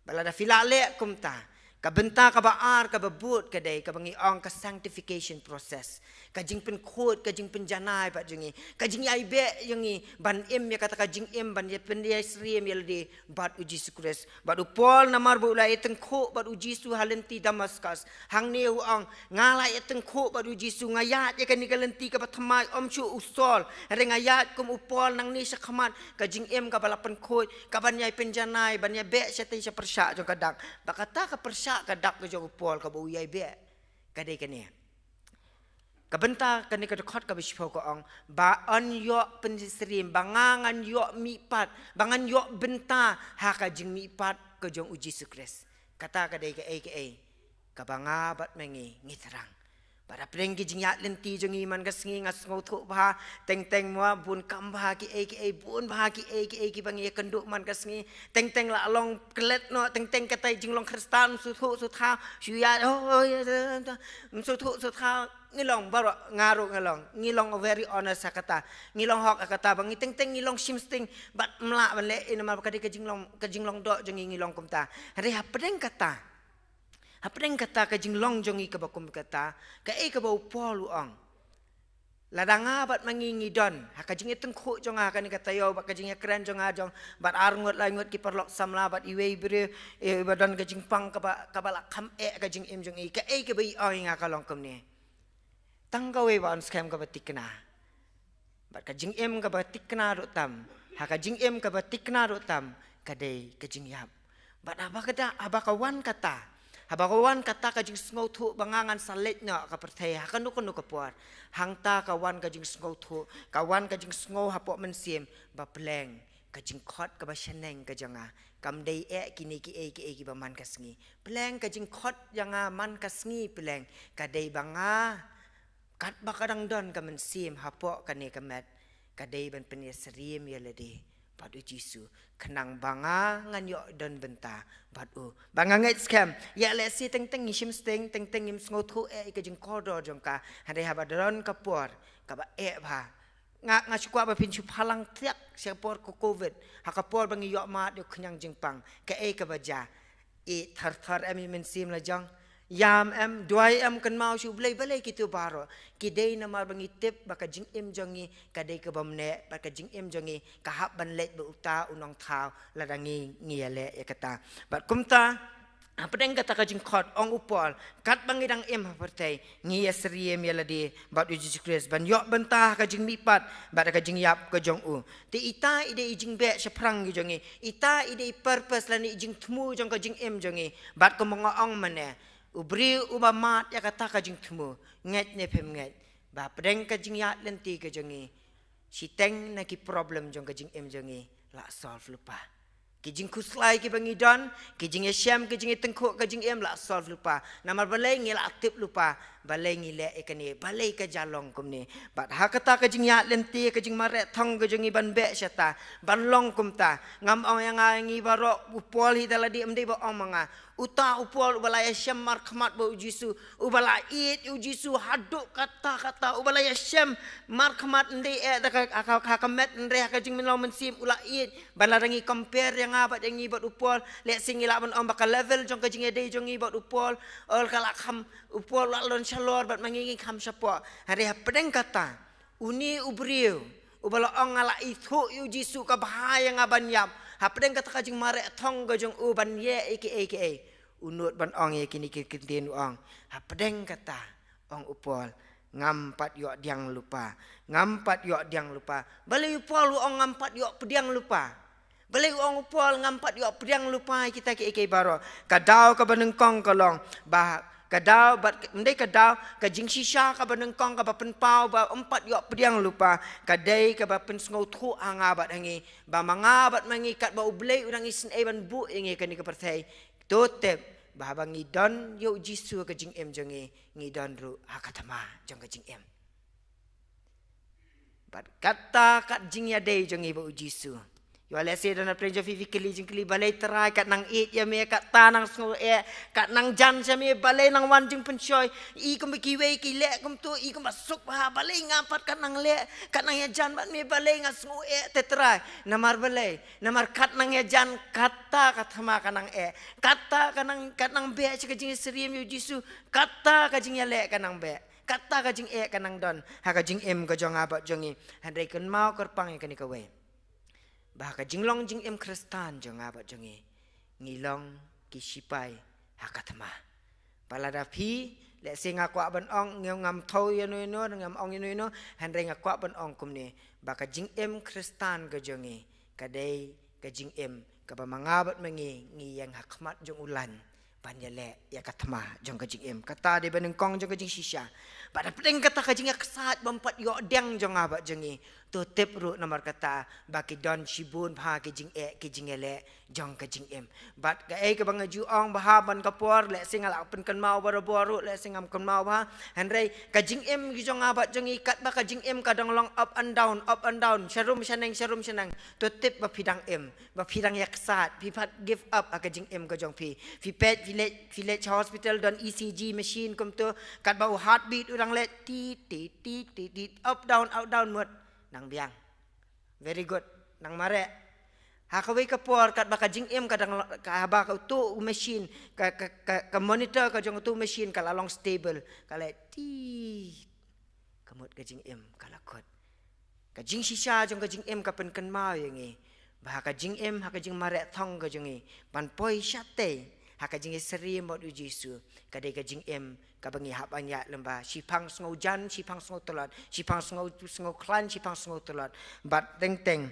Ba lada phi la leh kumta, ka bynta kaba ar kaba bud ka dei kaba ngi ong ka sanctification process, ka jingpynkhuid, ka jingpynjanai bad jong ngi, ka jingïaibeh jong ngi ban im ïa kata ka jingim, ban ïa pynïasyriem ïa lade bad u Jisu Khrist. Bad u Paul, namar ba u la ïatyngkhuh bad u Jisu ha lynti Damaskus, hangne u ong, nga la ïatyngkhuh bad u Jisu, nga ïaid ïa kane ka lynti kaba thymmai, ym shuh u Saul, hynrei nga ïaid kum u Paul nangne shakhmat, ka jingim kaba la pynkhuid, kaban ïai pynjanai, ban ïabeh shatei sha pyrshah jong ka dak. Ba kata ka pyrshah ka dak ka jong u Paul kaba u ïaibeh ka dei kane. Ka bynta kane ka dkhot kaba shiphew ka ong, ba yn ïoh pynsyriem, ba nga ngan ïoh mihpat, ba ngan ïoh bynta ha ka jingmihpat ka jong u Jisu Khrist. Kata ka dei kaei kaei kaba nga bad ma ngi ngi thrang. Bad hapdeng ki jingïaid lynti jong ngi man ka sngi, nga sngewthuh bha, teng teng mo bun kam bha kiei kiei, bun bha kiei kiei kiba ngi ïakynduh man ka sngi. Teng teng la long klet noh, teng teng katai jinglong Khristan, sngewthuh sngewthuh shu ïa, oh, oh, ïa, ïa, ïa, sngewthuh sngewthuh. Ngi long baroh, nga ruh nga long, ngi long very honest ha kata, ngi long hok ha kata ba ngi teng teng ngi long shim sting bad ym lah ban leh ei namar ba ka dei ka jinglong, ka jinglong doh jong ngi, ngi long kumta. Hynrei hapdeng kata, hapdeng kata ka jinglong jong ngi kaba kum kata, kaei kaba u Paul u ong, lada nga bad ma ngi ngi don ha ka jingïatyngkhuh jong nga ha kane ka taïew bad ka jingïakren jong nga jong bad arngut laingut ki paralok samla bad iwei i briew, eh, iba don ka jingpang kaba, kaba la kham eh ka jingim jong i, kaei kaba i ong ïa nga ka long kumne. Tang kawei ba yn skhem kaba thikna. Bad ka jingim kaba thikna ruh tam, ha ka jingim kaba thikna ruh tam, ka dei ka jingïap. Bad haba kata, haba ka wan kata, haba ka wan kata ka jingsngewthuh ba nga ngan sa leit noh ka pyrthei ha kano kano ka por, hangta ka wan ka jingsngewthuh, ka wan ka jingsngew hapoh mynsiem ba pleng ka jingkhot kaba shaneng ka jong nga kam dei eh kine kiei kiei kiba man ka sngi. Pleng ka jingkhot jong nga man ka sngi, pleng ka dei ba nga, katba ka dang don ka mynsiem hapoh kane ka met, ka dei ban pynïasyriem ïa lade bad u Jisu, khnang ba nga ngan ïoh don bynta bad u. Ba nga ngeit skhem, ïa lehse teng teng ngi shim sting, teng teng ngim sngewthuh eh ïa ka jingkordor jong ka, hynrei haba don ka por kaba eh bha, nga, nga shu kwah ba phin shu phalang thiah sha ka por ka covid, ha ka por ba ngi ïoh mad ïa u khñiang jingpang, kaei kaba jia? Ïeit thar thar em ïa i mynsiem la jong, ïam em, duwai em, kynmaw sha U Blei, balei kito baroh? Ki dei namar ba ngi tip ba ka jingim jong ngi ka dei kaba bymneh, ba ka jingim jong ngi ka hap ban leit bad uta u Nongthaw lada ngi, ngi ïaleh ïa kata. Bad kumta, hapdeng kata ka jingkhot, ong u Paul, katba ngi dang im ha pyrthei, ngi ïasyriem ïa lade bad u Jisu Khrist ban ïoh bynta ha ka jingmihpat bad ha ka jingïap ka jong u. Te ita i dei i jingbeh shaphrang ka jong ngi, ita i dei i purpose lane i jingthmu jong ka jingim jong ngi. Bad kumba nga ong mynne, u briew uba mad ïa kata ka jingthmu, ngeit ne phim ngeit, ba hapdeng ka jingïaid lynti ka jong ngi, shiteng na ki problem jong ka jingim jong ngi la solve lypa. Ki jingkhuslai kiba ngi don, ki jingïashem, ki jingïatyngkhuh ka jingim la solve lypa. Namar balei? Ngi la tip lypa balei ngi leh ïa kane, balei ka jia long kumne. Bad ha kata ka jingïaid lynti, ka jingmareh thong ka jong ngi ban beh shata, ban long kumta. Ngam ong ïa nga ïa ngi baroh, u Paul hi da lade ym dei ba ong ma nga. Uta u Paul uba la ïashem markhmat bad u Jisu, uba la ïeit ïa u Jisu haduh katta katta, uba la ïashem markhmat, ym dei eh da ka, ka, ka, ka met, hynrei ha ka jingmyntoi mynsiem u la ïeit. Ban lada ngi compare ïa nga bad ïa ngi bad u Paul, lehse ngi lah ban ong ba ka level jong ka jingïadei jong ngi bad u Paul, ol ka la kham, u Paul u la don shalor bad ma ngi ngi kham shapoh. Hynrei hapdeng kata, une u briew uba la ong nga la ithuh ïa u Jisu, ka bha ïa nga ban ïap. Hapdeng kata ka jingmareh thong ka jong u ban ïeh ïa kiei kiei, u nud ban ong ïa kine ki kyntien, u ong, hapdeng kata, ong u Paul, ngam pat ïoh pdiang lypa, ngam pat ïoh pdiang lypa. Balei u Paul u ong ngam pat ïoh pdiang lypa? Balei u ong u Paul ngam pat ïoh pdiang lypa ïa kita kiei kiei baroh? Ka daw kaba nyngkong ka long ba, ka daw bad, ym dei ka daw, ka jingshisha kaba nyngkong kaba pynpaw ba ym pat ïoh pdiang lypa ka dei kaba pynsngewthuh ha nga bad ha ngi ba ma nga bad ma ngi katba U Blei u dang isynei ban buh ïa ngi kane ka pyrthei. To tip ba haba ngi don ïa U Jisu ha ka jingim jong ngi, ngi don ruh ha ka thma jong ka jingim. Bad kata kat jingïadei jong ngi bad U Jisu. Ïoh lehse don na pdeng jong phi phi kylli jingkylli, balei Trai kat nang ïeit ïa me, kat ta nang sngew eh, kat nang jan sha me, balei nang wan jingpynshoi. I kumba kiwei ki leh kumto, i kumba suk bha, balei nga pat kat nang leh, kat nang ïajan bad me, balei nga sngew eh te Trai. Namar balei? Namar kat nang ïajan kata ka thma ka nang eh, kata ka nang, kat nang beh sha ka jingïasyriem ïa U Jisu, kata ka jingïaleh ka nang beh. Kata ka jingeh ka nang don ha ka jingim ka jong nga bad jong ngi. Hynrei kynmaw kyrpang ïa kane kawei, ba ha ka jinglong jingim Khristan jong nga bad jong ngi, ngi long ki shipai ha ka thma. Ba lada phi, lehse nga kwah ban ong, ngi ngam thaw ïano ïano, ngam ong ïano ïano, hynrei nga kwah ban ong kumne, ba ka jingim Khristan ka jong ngi ka dei ka jingim kaba ma nga bad ma ngi ngi ïeng ha khmat jong U Blei ban ïaleh ïa ka thma jong ka jingim. Kata dei ba nyngkong jong ka jingshisha. Bad hapdeng kata ka jingïaksaid bym pat ïoh diang jong nga bad jong ngi, to tip ruh namar kata ba ki don shibun bha ki jingeh ki jingïaleh jong ka jingim. Bad kaei kaba nga ju ong bha ban ka por, lehse nga la pynkynmaw barabor ruh, lehse ngam kynmaw bha. Hynrei ka jingim ki jong nga bad jong ngi katba ka jingim ka dang long up and down, up and down, sharum shaneng, sharum shaneng, to tip ba phi dang im, ba phi dang ïaksaid, phi pat give up ha ka jingim ka jong phi. Phi peit, phi leit, phi leit sha hospital don E C G machine kumto, katba u heartbeat u dang leh tit tit tit tit tit, up down, up down mut, nang biang. Very good. Nang mareh. Ha kawei ka por katba ka jingim ka dang, ka haba ka uto u machine, ka, ka, ka, ka monitor ka jong uto u machine ka la long stable, ka leh tit, ka mut ka jingim ka la kut. Ka jingshisha jong ka jingim ka pynkynmaw ïa ngi ba ha ka jingim, ha ka jingmareh thong ka jong ngi, ban poi shatei ha ka jingïasyriem bad U Jisu, ka dei ka jingim kaba ngi hap ban ïaid lyngba, shiphang sngewjan, shiphang sngewtlot, shiphang sngew, sngewkhlaiñ, shiphang sngewtlot. Bad teng teng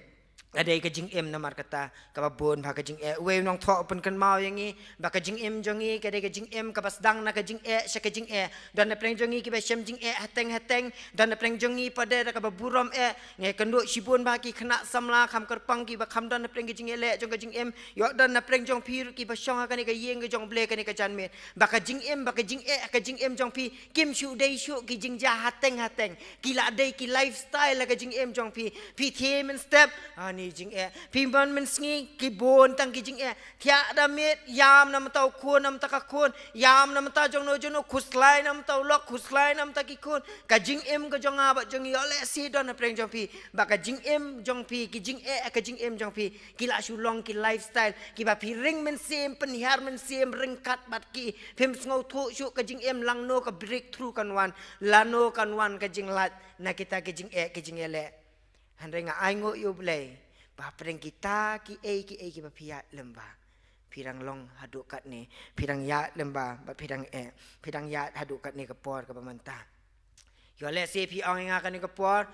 ka dei ka jingim namar kata kaba bun bha ka jingeh. Uwei u nongthoh u pynkynmaw ïa ngi ba ka jingim jong ngi ka dei ka jingim kaba sdang na ka jingeh sha ka jingeh. Don na pdeng jong ngi kiba shem jingeh hateng hateng, don na pdeng jong ngi pat de da kaba burom eh. Ngi kynduh shibun bha ki khynnah samla kham kyrpang kiba kham don na pdeng ka jingïaleh jong ka jingim. Ïoh don na pdeng jong phi ruh kiba shong ha kane ka ïing ka jong U Blei, kane ka janmiet. Ba ka jingim, ba ka jingeh, ka jingim jong phi kim shu dei shuh ki jingjia hateng hateng. Ki la dei ki lifestyle ha ka jingim jong phi. Phi thied mynstep, ani jingeh. Phi mon mynsngi, ki bun tang ki jingeh. Thiah da miet, ïam na mynta u khun, na mynta ka khun, ïam na mynta jongno jongno, khuslai na mynta u lok, khuslai na mynta ki khun. Ka jingim ka jong nga bad jong ngi, ïoh lehse don na pdeng jong phi ba ka jingim jong phi, ki jingeh ka jingim jong phi ki la shu long ki lifestyle kiba phi ring mynsiem, pynhiar mynsiem, ryngkat bad ki. Phim sngewthuh shuh ka jingim lano ka breakthrough kan wan, lano kan wan ka jinglait na kita ki jingeh ki jingïaleh. Hynrei nga ainguh ïa U Blei ba hapdeng kita kiei kiei kiba phi ïaid lyngba, phi dang long haduh katne, phi dang ïaid lyngba bad phi dang eh, phi dang ïaid haduh katne ka por kaba mynta. Ïoh lehse phi ong ïa nga, kane ka por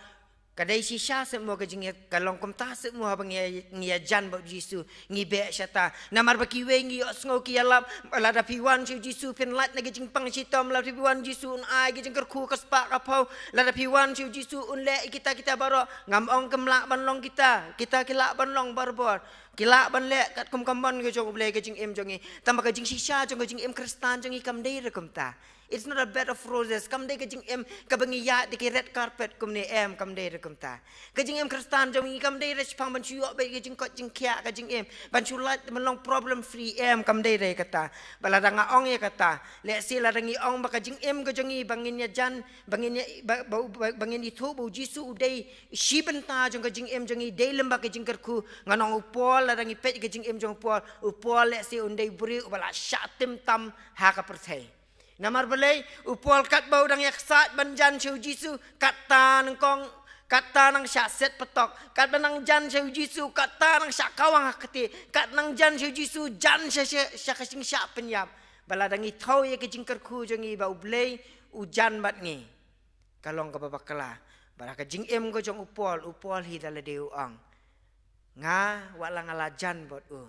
ka dei shisha seh mo ka jingïa, ka long kumta seh mo haba ngi, ngi ïajan bad U Jisu, ngi beh shata. Namar ba kiwei ngi ïohsngew ki ïalap, lada phi wan sha U Jisu phin lait na ka jingpang shitom, lada phi wan Jisu un ai ka jingkyrkhu ka spah ka phew, lada phi wan sha U Jisu un leh ïa kita kita baroh. Ngam ong kim lah ban long kita, kita ki lah ban long barabor. Ki lah ban leh katkum ka mon ka jong U Blei ka jingim jong ngi. Tangba ka jingshisha jong ka jingim Khristan jong ngi kam dei ruh kumta. It's not a bed of roses. Kam dei ka jingim kaba ngi ïaid da ki red carpet kumne, em, kam dei ruh kumta. Ka jingim Khristan jong ngi kam dei ruh shaphang ban shu ïoh beit ka jingkoit jingkhiah ka jingim, ban shu lait ban long problem free, em, kam dei ruh kata. Ba lada nga ong ïa kata, lehse lada ngi ong ba ka jingim ka jong ngi ba ngin ïajan, ba ngin ïa, ba, ba, ba, ba ngin ithuh ba U Jisu u dei shi bynta jong ka jingim jong ngi, dei lyngba ka jingkyrkhu. Ngan ong u Paul, lada ngi peit ka jingim jong u Paul, u Paul lehse un dei u briew uba la shah tim tam ha ka pyrthei. Namar balei? U Paul katba u dang ïaksaid ban jan sha U Jisu, kata nyngkong, kata nang shah set patok. Katba nang jan sha U Jisu, kata nang shah kawang ha kti. Kat nang jan sha U Jisu, jan sha, sha, sha ka jingshah pynïap. Ba lada ngi thaw ïa ka jingkyrkhu jong ngi ba U Blei u jan bad ngi, ka long kaba bakla. Bad ha ka jingim ka jong u Paul, u Paul hi da lade u ong, Nga, wat la nga la jan bad u,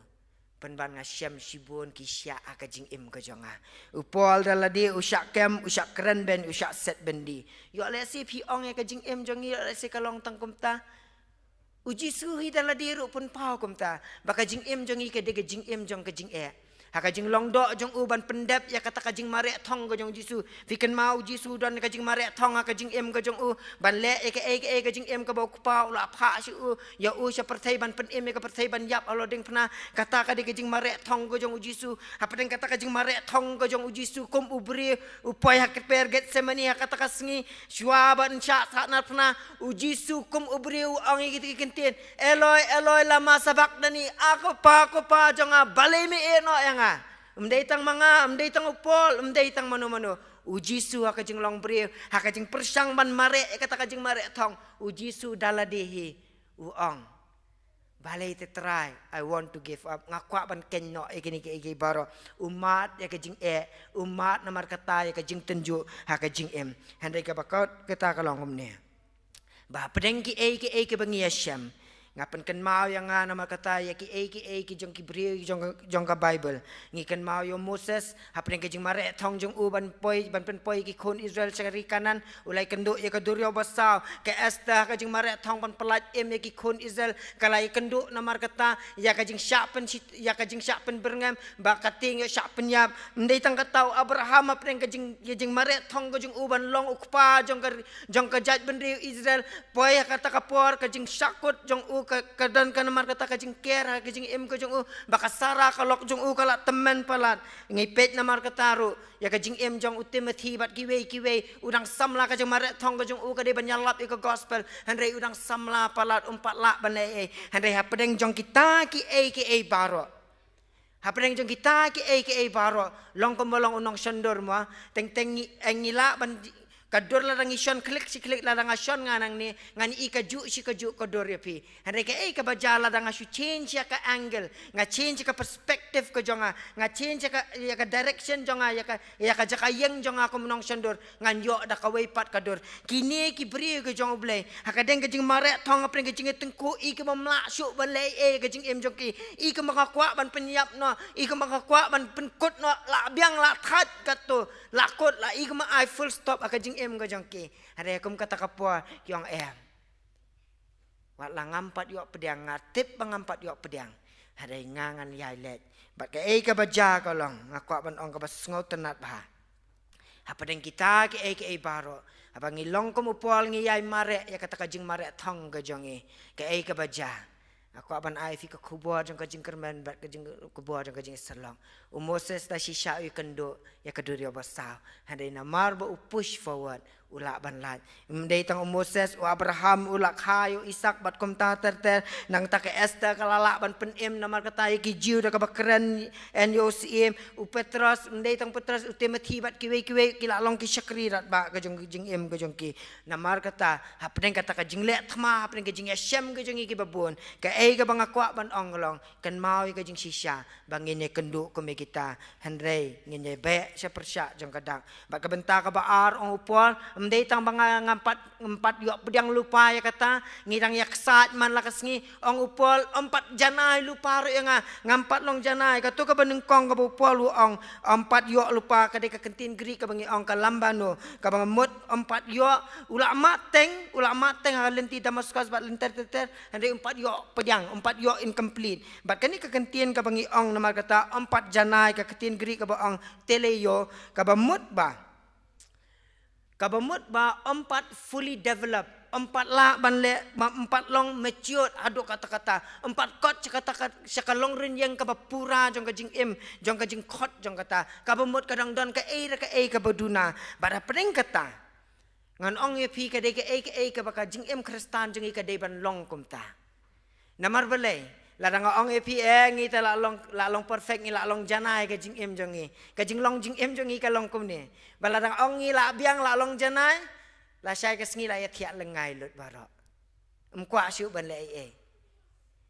pynban nga shem shibun ki shiah ha ka jingim ka jong nga. U Paul da lade u shah kem, u shah kren beiñ, u shah set byndi. Ïoh lehse phi ong ïa ka jingim jong ngi, ïoh lehse ka long tang kumta. U Jisu hi da lade ruh u pynpaw kumta ba ka jingim jong ngi ka dei ka jingim jong ka jingeh. Ha ka jinglong doh jong u ban pyndep ïa kata ka jingmareh thong ka jong u Jisu. Phi kynmaw u Jisu don ka jingmareh thong ha ka jingim ka jong u, ban leh ïa kaei kaei ka jingim kaba u Kpa u la phah sha u, ïa u sha pyrthei ban pynim ïa ka pyrthei ban ïap halor diengphna. Kata ka dei ka jingmareh thong ka jong u Jisu. Hapdeng kata ka jingmareh thong ka jong u Jisu kum u briew, u poi ha ka kper Getsemani ha kata ka sngi, shuwa ban shah sahnarphna, u Jisu kum u briew u ong ïa kita ki ktien, "Eloi, Eloi, lama sabakhtani?" A Kpa, Kpa jong nga, balei me ïehnoh ïa nga? Ym dei tang ma nga, ym dei tang u Paul, ym dei tang mano mano. U Jisu ha ka jinglong briew, ha ka jingpyrshang ban mareh ïa kata ka jingmareh thong, u Jisu da lade hi u ong, "Balei te Trai, I want to give up. Nga kwah ban kynnoh ïa kine kiei kiei baroh." U mad ïa ka jingeh, u mad namar kata ïa ka jingtynjuh ha ka jingim. Hynrei kaba kut kata ka long kumne, ba hapdeng kiei kiei kiba ngi ïa shem, nga pynkynmaw ïa nga namar kata ïa kiei kiei ki jong ki briew jong, jong ka Baibl. Ngi kynmaw ïa u Moses, hapdeng ka jingmareh thong jong u ban poi, ban pynpoi ki khun Israel sha ka ri Kanaan, u la ïakynduh ïa ka duriaw basaw. Ka Esther, ka jingmareh thong ban pyllait im ïa ki khun Israel, ka la ïakynduh namar kata ïa ka jingshah pyn, ïa ka jingshah pynbyrngem, ba ka tieng ïoh shah pynïap. Ym dei tang kata, u Abraham, hapdeng ka jing, ïa jingmareh thong ka jong u ban long u kpa jong ka, jong ka jaitbynriew Israel, poi ha kata ka por ka jingshakut jong u ka, ka don ka namar kata ka jingker ha ka jingim ka jong u, ba ka Sarah ka lok jong u ka la tymmen palat. Ngi peit namar kata ruh ïa ka jingim jong u Timothy bad kiwei kiwei, u dang samla, ka jingmareh thong ka jong u ka dei ban ïalap ïa ka gospel, hynrei u dang samla palat, um pat lah ban leh ei ei. Hynrei hapdeng jong kita kiei kiei baroh, hapdeng jong kita kiei kiei baroh, long kumba long u nongshondur mo, teng teng ngi, eh, ngi lah ban, ka dur lada ngi shon khlieh shi khlieh, lada nga shon nga nangne, ngan ïohi kajuh shi kajuh ka dur ïa phi. Hynrei kaei kaba jia, lada nga shu change ïa ka angle, nga change ïa ka perspective ka jong nga, nga change ïa ka, ïa ka direction jong nga, ïa ka, ïa ka jaka ïeng jong nga kum u nongshondur, ngan ïoh da kawei pat ka dur. Kine ki briew ki jong U Blei, ha ka dei ka jingmareh thong, hapdeng ka jingïatyngkhuh, i ki bym lah shuh ban leh ei ei ha ka jingim jong ki, i ki bym kwah ban pynïap noh, i ki bym kwah ban pynkut noh, lah biang lah thait katto, lah kut, lah i ki bym ai full stop ha ka jingim ka jong ki. Hynrei kum kata ka por ki ong, em, wat la ngam pat ïoh pdiang, nga tip ba ngam pat ïoh pdiang, hynrei nga ngan ïai leit. Bad kaei kaba jia ka long, nga kwah ban ong kaba sngewtynnat bha, hapdeng kita kiei kiei baroh, haba ngi long kum u Paul, ngi ïai mareh ïa kata ka jingmareh thong ka jong ngi, kaei kaba jia, nga kwah ban ai ïa phi ka khubor jong ka jingkyrmen bad ka jing, khubor jong ka jingïasyllok. U Moses da shisha u ïakynduh ïa ka duriaw basaw, hynrei namar ba u push forward, u lah ban lait. Ym dei tang u Moses, u Abraham u la kha ïa u Isaak bad kumta ter ter. Nangta ka Esther ka la lah ban pynim namar kata ïa ki Jiw da kaba kren, yn ïoh syiem. U Petros, ym dei tang Petros, u Timothy bad kiwei kiwei, ki la long ki shakri radbah ka jong ka jingim ka jong ki. Namar kata, hapdeng kata ka jingleh thma, hapdeng ka jingïashem ka jong ngi kiba bun, kaei kaba nga kwah ban ong ka long, kynmaw ïa ka jingshisha ba ngin ïakynduh kum ïa kita, hynrei ngin ïabeh sha pyrshah jong ka dak. Bad ka bynta kaba ar, ong u Paul, ym dei tang ba nga ngam pat, ngam pat ïoh pdiang lypa ïa kata, ngi dang ïaksaid man la ka sngi, ong u Paul, ym pat janai lypa ruh ïa nga, ngam pat long janai. Kato kaba nyngkong kaba u Paul u ong, ym pat ïoh lypa, ka dei ka kyntien Greek kaba ngi ong ka lambano, kaba mut ym pat ïoh. U la mad teng, u la mad teng ha lynti Damaskos bad lynter ter ter, hynrei ym pat ïoh pdiang, ym pat ïoh, incomplete. Bad kane ka kyntien kaba ngi ong namar kata ym pat janai, ka kyntien Greek kaba ong teleio, kaba mut ba, kaba mut ba ym pat fully develop, ym pat lah ban leh, ba ym pat long matured haduh katta katta, ym pat kot sha kata ka, sha ka longrynieng kaba pura jong ka jingim, jong ka jingkhot jong kata, kaba mut ka dang don kaei re kaei kaba duna. Bad hapdeng kata, ngan ong ïa phi, ka dei kaei kaei kaba ka jingim Khristan jong ngi ka dei ban long kumta. Namar balei? Lada nga ong ïa phi, eh, ngi te lah long, lah long perfect, ngi lah long janai, ka jingim jong ngi, ka jinglong jingim jong ngi ka long kumne. Bad lada nga ong ngi lah biang, lah long janai, lashai ka sngi lah ïathiah lyngngai lut baroh. Ym kwah shuh ban leh ei ei.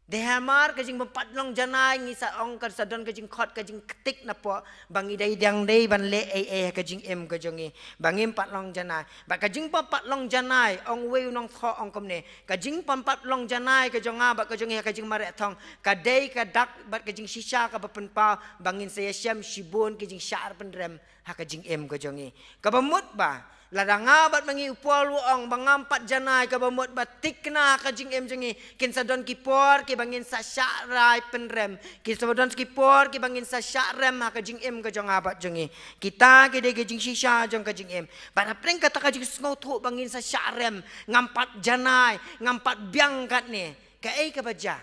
Dei hamar ka jingpynpat long janai ngi sa ong kan sa don ka jingkhot ka jingktik na pdeng ba ngi dei dang dei ban leh ei ei ha ka jingim ka jong ngi. Ba ngim pat long janai. Bad ka jingpynpat long janai ong uwei u nongthoh ong kumne. Ka jingpynpat long janai ka jong nga bad ka jong ngi ha ka jingmareh thong. Ka dei ka dak bad ka jingshisha kaba pynpaw ba ngin sa ïashem shibun ki jingshah pynrem ha ka jingim ka jong ngi. Kaba mut ba lada nga bad ma ngi u Paul u ong ba ngam pat janai kaba mut ba thikna ha ka jingim jong ngi. Kin sa don ki por kiba ngin sa shah rai pynrem. Kin sa don ki por kiba ngin sa shah rem ha ka jingim ka jong nga bad jong ngi. Kita ki dei ka jingshisha jong ka jingim. Bad hapdeng kata ka jingsngewthuh ba ngin sa shah rem, ngam pat janai, ngam pat biang katne. Kaei kaba jia?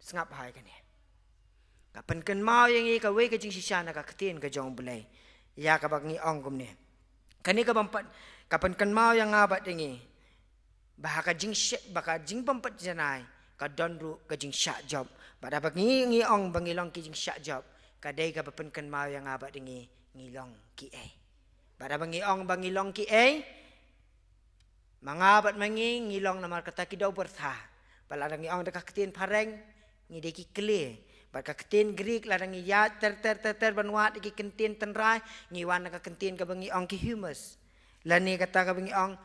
Sngap hai kane. Ka pynkynmaw ïa ngi kawei ka jingshisha na ka ktien ka jong U Blei. Ïa kaba ngi ong kumne. Kane ka bym pat, ka pynkynmaw ïa nga bad ïa ngi. Ba ha ka jingshah, ba ka jingpynpat janai ka don ruh ka jingshah jop. Bad haba ngi, ngi ong ba ngi long ki jingshah jop, ka dei kaba pynkynmaw ïa nga bad ïa ngi, ngi long kiei. Bad haba ngi ong ba ngi long kiei, ma nga bad ma ngi, ngi long namar kata ki dei u byrtha. Bad lada ngi ong da ka ktien phareng, ngi dei ki kle. Bad ka ktien Greek lada ngi ïaid ter ter ter ter ban wad ïa ki kyntien tynrai, ngi wan na ka kyntien kaba ngi ong ki humus. Lane kata kaba ngi ong,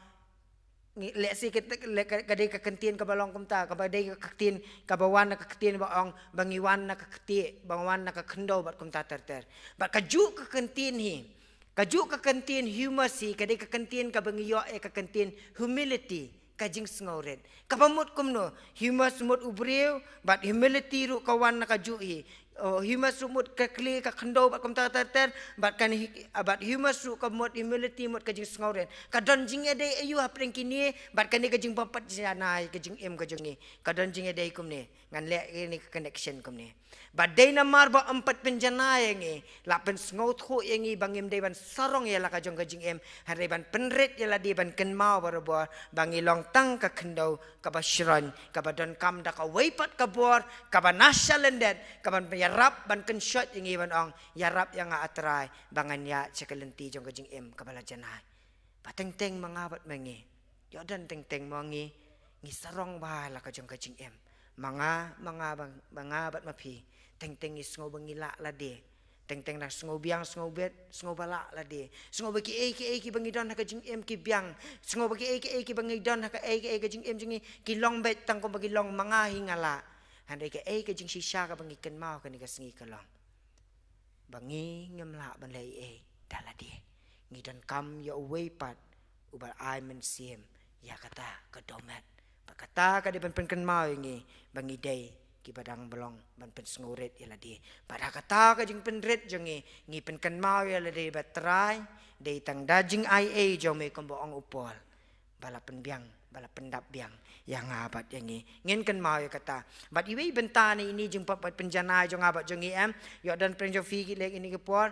ngi, lehse ka, ka, ka dei ka kyntien kaba long kumta, kaba dei ka ktien, kaba wan na ka ktien ba ong, ba ngi wan na ka ktien, ba wan na ka khyndew bad kumta ter ter. Bad kajuh ka kyntien hi, kajuh ka kyntien humus hi, ka dei ka kyntien kaba ngi ïoh ïa ka kyntien humility, ka jingsngewrit. Kaba mut kumno, humus mut u briew, bad humility ruh ka wan na kajuh hi. Oh, humus ruh mut ka kle ka khyndew bad kumta ter ter, bad kan hi-, bad humus ruh ka mut humility mut ka jingsngewrit. Ka don jingïadei aïu hapdeng kine, bad kane ka jingpynpat janai ka jingim ka jong ngi. Ka don jingïadei kumne. Ngan leh ïa kane ka connection kumne. Bad dei namar ba ym pat pynjanai ïa ngi, la pynsngewthuh ïa ngi ba ngim dei ban sarong ïa la ka jong ka jingim, hynrei ban pynrit ïa lade, ban kynmaw barabor ba ngi long tang ka khyndew kaba shroiñ, kaba donkam da kawei pat ka bor kaba na shalyndet, kaban ïarap ban kynshoh ïa ngi ban ong, ïarap ïa nga A Trai ba ngan ïaid sha ka lynti jong ka jingim kaba la janai. Ba teng teng ma nga bad ma ngi, ïoh don teng teng ma ngi, ngi sarong bha la ka jong ka jingim. Ma nga, ma nga, ba, ma nga bad ma phi, teng teng ngi sngew ba ngi lah lade. Teng teng da sngew biang, sngew bet, sngew ba lah lade. Sngew ba kiei kiei kiba ngi don ha ka jingim ki biang. Sngew ba kiei kiei kiba ngi don ha kaei kaei ka jingim jong ngi ki long beit tang kumba ki long, ma nga hi nga lah. Hynrei kaei ka jingshisha kaba ngi kynmaw kane ka sngi ka long ba ngi ngim lah ban leh ei ei da lade. Ngi donkam ïa uwei pat uba ai mynsiem ïa kata ka dohmed. Bad kata ka dei ban pynkynmaw ïa ngi ba ngi dei kiba dang ba long ban pynsngewrit ïa lade. Bad ha kata ka jingpynrit jong ngi, ngi pynkynmaw ïa lade ba Trai, dei tang da jingaiei jong me kumba ong u Paul, ba la pynbiang, ba la pyndap biang ïa nga bad ïa ngi. Ngin kynmaw ïa kata. Bad iwei bynta na ine i jingpynjanai jong nga bad jong ngi, em, ïoh don pyrshang jong phi ki leh ine ki por,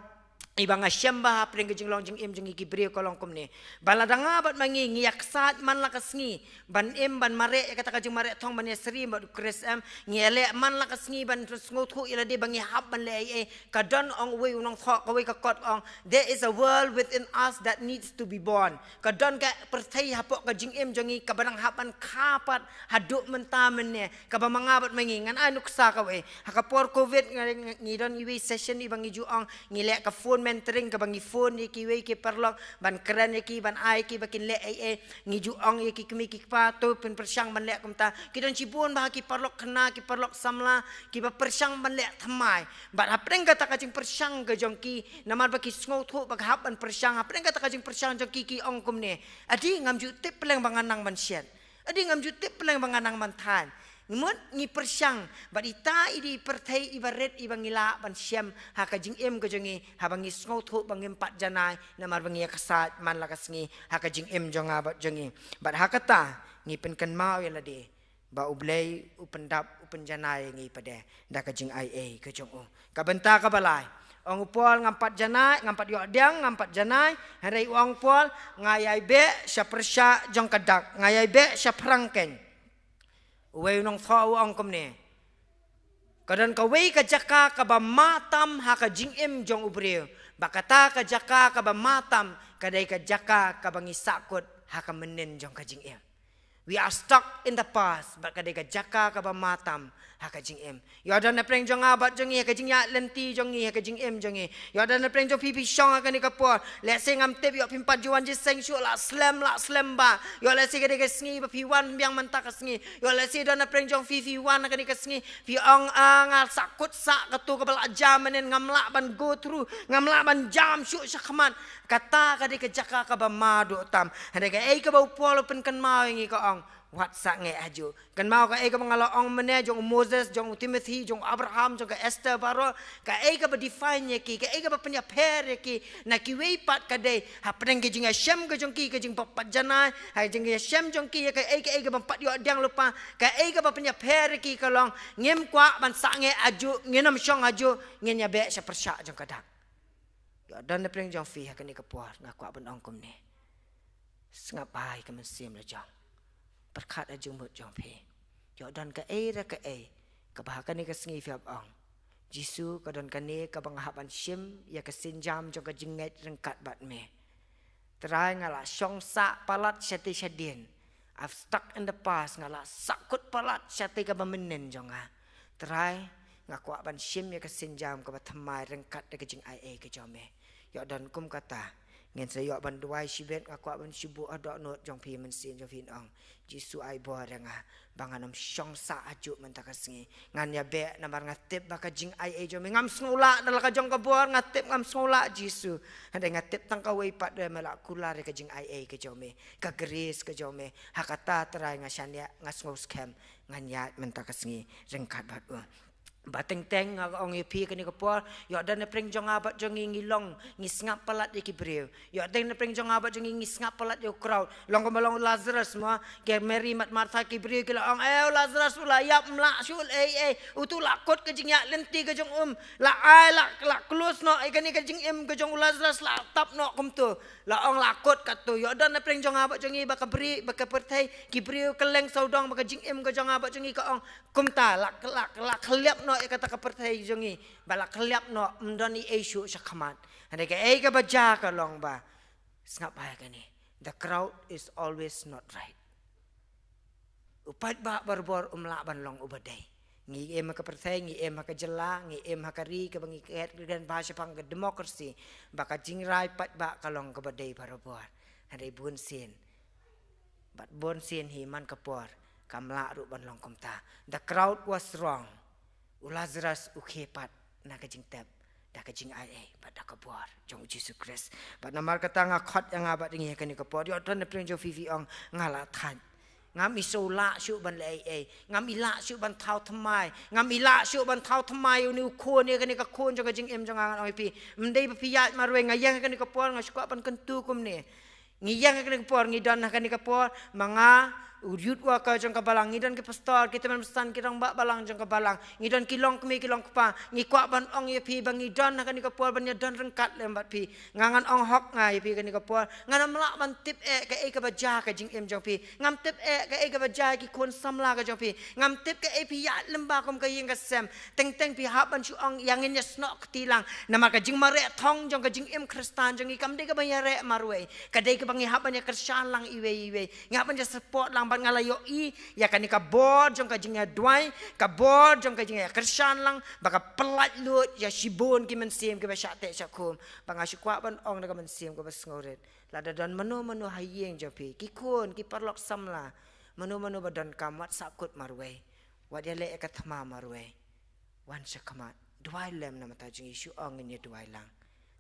iba nga shem ba hapdeng ka jinglong jingim jong ngi ki briew ka long kumne. Ba lada nga bad ma ngi ngi ïaksaid man la ka sngi ban im, ban mareh ïa kata ka jingmareh thong, ban ïasyriem bad u Khrist, em, ngi ïaleh man la ka sngi ban sngewthuh ïa lade ba ngi hap ban leh ei ei. Ka don, ong uwei u nongthoh, kawei ka kot ong, "There is a world within us that needs to be born." Ka don ka pyrthei hapoh ka jingim jong ngi kaba dang hap ban kha pat haduh mynta mynne, kaba ma nga bad ma ngi, ngan ai nuksa kawei. Ha ka por covid nga, nga, ngi don iwei session iba ngi ju ong, ngi leh ka phone mentoring, kaba ngi phone ïa kiwei ki paralok ban kren ïa ki, ban ai ki ba kin leh ei ei. Ngi ju ong ïa ki kmie ki kpa, to pynpyrshang ban leh kumta. Ki don shibun bha ki paralok khynnah, ki paralok samla kiba pyrshang ban leh thymmai. Bad hapdeng kata ka jingpyrshang ka jong ki, namar ba ki sngewthuh ba ka hap ban pyrshang, hapdeng kata ka jingpyrshang jong ki, ki ong kumne, "Adi ngam ju tip pleng ba ngan nang ban shet. Adi ngam ju tip pleng ba ngan nang ban thaiñ." Mut ngi pyrshang, bad ita i dei i pyrthei iba rit iba ngi lah ban shem ha ka jingim ka jong ngi, haba ngi sngewthuh ba ngim pat janai, namar ba ngi ïaksaid man la ka sngi ha ka jingim jong nga bad jong ngi. Bad ha kata ngi pynkynmaw ïa lade ba U Blei u pyndap, u pynjanai ïa ngi pat de da ka jingaiei ka jong u. Ka bynta kaba lai, ong u Paul, "Ngam pat janai, ngam pat ïoh diang, ngam pat janai." Hynrei u ong Paul, "Nga ïai beh sha pyrshah jong ka dak, nga ïai beh sha phrang keiñ." Uwei u nongthoh u ong kumne, ka don kawei ka jaka kaba matam ha ka jingim jong u briew, ba kata ka jaka kaba matam ka dei ka jaka kaba ngi sahkut ha ka mynnin jong ka jingim. We are stuck in the past, bad ka dei ka jaka kaba ma tam ha ka jingim. Ïoh don na pdeng jong nga bad jong ngi ha ka jingïaid lynti jong ngi, ha ka jingim jong ngi. Ïoh don na pdeng jong phi, phi shong ha kane ka por. Lehse ngam tip, ïoh phim pat ju wan jingïaseng shuh, la slem, la slem bha. Ïoh lehse ka dei ka sngi ba phi wan biang mynta ka sngi. Ïoh lehse don na pdeng jong phi, phi wan ha kane ka sngi, phi ong, ah, nga sahkut sah kato kaba la jia mynhynnin, ngam lah ban go through, ngam lah ban jam shuh shakhmat. Kata ka dei ka jaka kaba ma duh tam. Hynrei kaei kaba u Paul u pynkynmaw ïa ngi, ka ong, wat sangeh hajuh. Kynmaw kaei kaba nga la ong mynne, jong u Moses, jong u Timothy, jong u Abraham, jong ka Esther baroh, kaei kaba define ïa ki, kaei kaba pynïapher ïa ki na kiwei pat, ka dei hapdeng ka jingïashem ka jong ki, ka jingpynpaw janai, ha ka jingïashem jong ki ïa kaei kaei kaba ym pat ïoh diang lypa, kaei kaba pynïapher ïa ki ka long, ngim kwah ban sangeh hajuh, ngin ym shong hajuh, ngin ïabeh sha pyrshah jong ka dak. Ïoh don na pdeng jong phi ha kane ka por, nga kwah ban ong kumne. Sngap bha ïa ka mynsiem la jong. Pyrkhat ha jingmut jong phi. Ïoh don kaei re kaei kaba ha kane ka sngi phi hap ong, Jisu, ka don kane kaba nga hap ban shim ïa ka sienjam jong ka jingngeit ryngkat bad me. Trai, nga la shong sah palat shatei shadien. I've stuck in the past, nga la sahkut palat shatei kaba mynhynnin jong nga. Trai, nga kwah ban shim ïa ka sienjam kaba thymmai ryngkat da ka jingaiei ka jong me. Ïoh don kum kata, ngin sa ïoh ban duwai shibit. Nga kwah ban shu buh ha dohnud jong phi, mynsiem jong phi, ong, Jisu, ai bor ïa nga ba ngan ym shong sah hajuh mynta ka sngi. Ngan ïabeh namar nga tip ba ka jingaiei jong me, ngam sngew lah da la ka jong ka bor, nga tip ngam sngew lah, Jisu. Hynrei nga tip tang kawei pat, ba me la kular ïa ka jingaiei ka jong me, ka grace ka jong me. Ha kata Trai nga shaniah, nga sngew skhem, ngan ïaid mynta ka sngi ryngkat bad u. Ba teng teng nga ong ïa phi kane ka por, ïoh don na pdeng jong nga bad jong ngi, ngi long, ngi sngap palat ïa ki briew. Ïoh don na pdeng jong nga bad jong ngi, ngi sngap palat ïa u crowd. Long kumba long u Lazarus mo, ka Mary bad Martha, ki briew ki la ong, eh, u Lazarus u la ïap, ym lah shuh ei ei. Uto u la kut ka jingïaid lynti ka jong um. La ai, la, la close noh ïa kane ka jingim ka jong u Lazarus, la tap noh kumto. La ong la kut kato. Ïoh don na pdeng jong nga bad jong ngi ba ka bri, ba ka pyrthei, ki briew kylleng sawdong ba ka jingim ka jong nga bad jong ngi, ka ong, kumta, la, la, la khylliap noh ïa kata ka pyrthei jong ngi, ba la khylliap noh, ym don ei ei shuh shakhmat. Hynrei kaei kaba jia ka long ba, sngap bha ïa kane, the crowd is always not right. U paidbah barabor um lah ban long uba dei. Ngi im ha ka pyrthei, ngi im ha ka jylla, ngi im ha ka ri kaba ngi khet kyrdan bha shaphang ka democracy, ba ka jingrai paidbah ka long kaba dei barabor. Hynrei bunsien, bad bunsien hi man ka por, kam lah ruh ban long kumta. The crowd was wrong. U Lazarus u khie pat na ka jingtep da ka jingaiei bad da ka bor jong u Jisu Khrist. Bad namar kata nga khot ïa nga bad ïa ngi ha kane ka por, ïoh don na pdeng jong phi, phi ong, nga la thait. Ngam i shu lah shuh ban leh ei ei. Ngam i lah shuh ban thaw thymmai. Ngam i lah shuh ban thaw thymmai ïa une u khun, ïa kane ka khun jong ka jingim jong nga. Ngan ong ïa phi, ym dei ba phi ïaid marwei. Nga ïeng ha kane ka por, nga shu kwah ban kyntu kumne. Ngi ïeng ha kane ka por, ngi don ha kane ka por, ma nga, u youth worker jong ka balang, ngi don ki pastor, ki tymmen basan, ki rangbah balang jong ka balang, ngi don ki longkmie, ki longkpa, ngi kwah ban ong ïa phi ba ngi don ha kane ka por ban ïadon ryngkat lem bad phi. Nga ngan ong hok nga ïa phi kane ka por, ngan ym lah ban tip eh kaei kaba jia ka jingim jong phi. Ngam tip eh kaei kaba jia ki khun samla ka jong phi. Ngam tip kaei phi ïaid lyngba kum ka ïing ka sem. Teng teng phi hap ban shu ong, ïa ngin ïa snoh kti lang. Namar ka jingmareh thong jong ka jingim Khristan jong ngi kam dei kaba ïareh marwei. Ka dei kaba ngi hap ban ïa kyrshan lang iwei iwei. Ngi hap ban ïa support lang, bad nga la ïohi ïa kane ka bor jong ka jingïaduwai, ka bor jong ka jingïakyrshan lang, ba ka pyllait lut ïa shibun ki mynsiem kiba shah teh shah khum. Ba nga shu kwah ban ong da ka mynsiem kaba sngewrit, lada don mano mano ha ïing jong phi, ki khun, ki paralok samla, mano mano ba donkam, wat sahkut marwei. Wat ïaleh ïa ka thma marwei. Wan shakhmat. Duwai lem na bynta jong ngi, shu ong, ngin ïa duwai lang.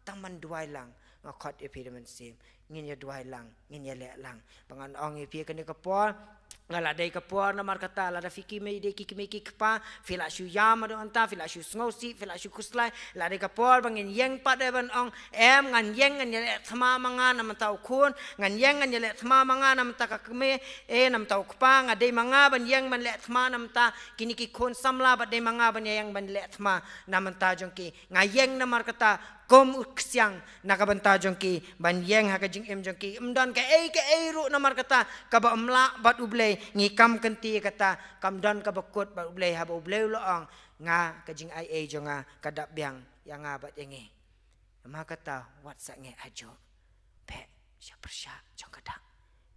Tang ban duwai lang, nga khot ïa phi da mynsiem. Ngin ïa duwai lang, ngin ïaleh lang. Ba ngan ong ïa phi kane ka por, nga la dei ka por namar kata, lada phi ki mei dei ki kmie ki kpa, phi la shu ïam haduh mynta, phi la shu sngewsih, phi la shu khuslai. La dei ka por ba ngin ïeng pat de ban ong, em, ngan ïeng ngan ïaleh thma ma nga na bynta u khun, ngan ïeng ngan ïaleh thma ma nga na bynta ka kmie, eh, na bynta u kpa, nga dei ma nga ban ïeng ban leh thma na bynta kine ki khun samla, bad dei ma nga ban ïeng ban leh thma na bynta jong ki. Nga ïeng namar kata kum u ksiang na ka bynta jong ki, ban ïeng ha ka jingim jong ki. Ym don kaei kaei ruh namar kata kaba ym lah bad U Blei, ngi kam kynti kata, kam don kaba kut bad U Blei, haba U Blei u la ong, nga, ka jingaiei jong nga ka dap biang ïa nga bad ïa ngi. Namar kata, wat sangeh hajuh. Beh sha pyrshah jong ka dak.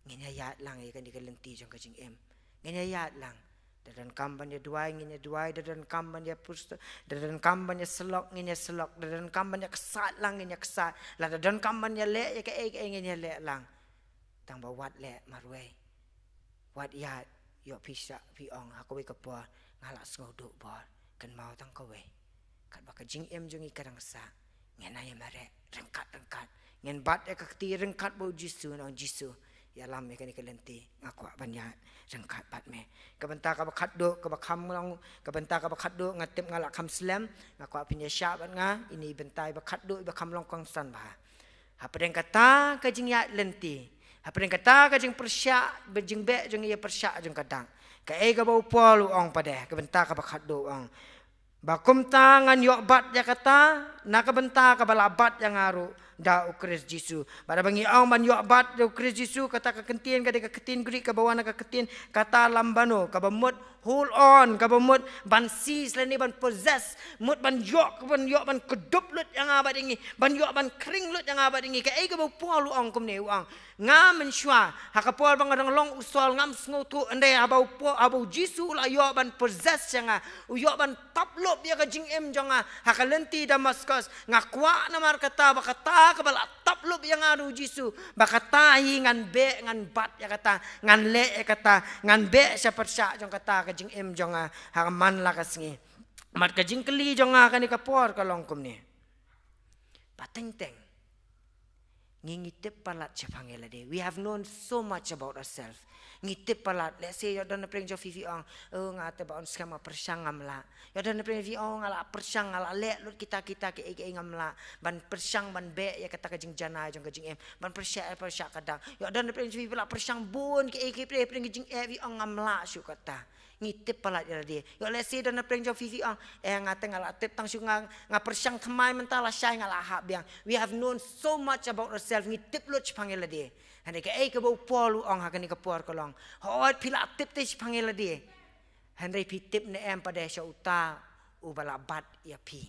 Ngin ïa ïaid lang ïa kane ka lynti jong ka jingim. Ngin ïa ïaid lang. Da donkam ban ïa duwai, ngin ïa duwai, da donkam ban ïa pyrshah, da donkam ban ïa syllok, ngin ïa syllok, da donkam ban ïa ksat lang, ngin ïa ksat. Lada donkam ban ïa leh ïa kaei kaei, ngin ïa leh lang. Tang ba wat leh marwei. Wat ïaid, ïoh phi shah, phi ong, ha kawei ka por, nga la sngew duh bor, kynmaw tang kawei. Katba ka jingim jong ngi ka dang sah, ngin ïa mareh ryngkat ryngkat. Ngin bat ïa ka kti ryngkat bad u Jisu, ngan ong, Jisu, ïalam ïa kane ka lynti, nga kwah ban ïaid ryngkat bad me. Ka bynta kaba khatduh, kaba kham long, ka bynta kaba khatduh, nga tip nga la kham slem, nga kwah phin ïa shah bad nga, ine i bynta iba khatduh, iba kham long kongsan bha. Hapdeng kata ka jingïaid lynti, hapdeng kata ka jingpyrshah, ba jingbeh jong ngi ïa pyrshah jong ka dak. Kaei kaba u Paul u ong pat de, ka bynta kaba khatduh u ong. Ba kumta ngan ïoh bat ïa kata, na ka bynta kaba la bat ïa nga ruh da u Khrist Jisu. Bad haba ngi ong ban ïoh bat da u Khrist Jisu, kata ka kyntien ka dei ka kyntien Greek kaba wan na ka kyntien kata lambano, kaba mut hold on, kaba mut ban seize lane ban possess, mut ban ïoh, ban ïoh ban kdup lut ïa nga bad ïa ngi, ban ïoh ban khring lut ïa nga bad ïa ngi. Kaei kaba u Paul u ong kumne, u ong, nga mynshuwa, ha ka por ba nga dang long u Saul ngam sngewthuh, hynrei haba u Paul, haba u Jisu u la ïoh ban possess ïa nga, u ïoh ban tap lup ïa ka jingim jong nga ha ka lynti Damascus, nga kwah namar kata ba kata kaba la tap lup ïa nga da u Jisu, ba kata hi ngan beh, ngan bat ïa kata, ngan leh ïa kata, ngan beh sha pyrshah jong kata ka jingim jong nga ha ka man la ka sngi. Bad ka jingkylli jong nga kane ka por ka long kumne. Pateng teng, ngi, ngi tip palat shaphang ïa lade. We have known so much about ourselves. Ngi tip palat, let's say, ïoh don na pdeng jong phi phi ong, oh, nga te ba on skhem, nga pyrshang, ngam lah. Ïoh don na pdeng phi ong, nga la pyrshang, nga la leh lut kita kita kiei kiei, ngam lah ban pyrshang ban beh ïa kata ka jingjanai jong ka jingim, ban pyrshah, pyrshah ka dak. Ïoh don na pdeng jong phi phi la pyrshang bun kiei kiei, pdeng pdeng ka jingeh, phi ong, ngam lah shuh kata. Ngi tip palat ïa lade. Ïoh, let's say, don na pdeng jong phi phi ong, eh, nga te nga la tip tang shu, nga, nga pyrshang thymmai mynta, lashai nga la hap biang. We have known so much about ourselves. Ngi tip lut shaphang ïa lade. Hynrei kaei kaba u Paul u ong ha kane ka por ka long, hooid phi la tip te shaphang ïa lade, hynrei phi tip ne em pat de sha uta uba la bat ïa phi?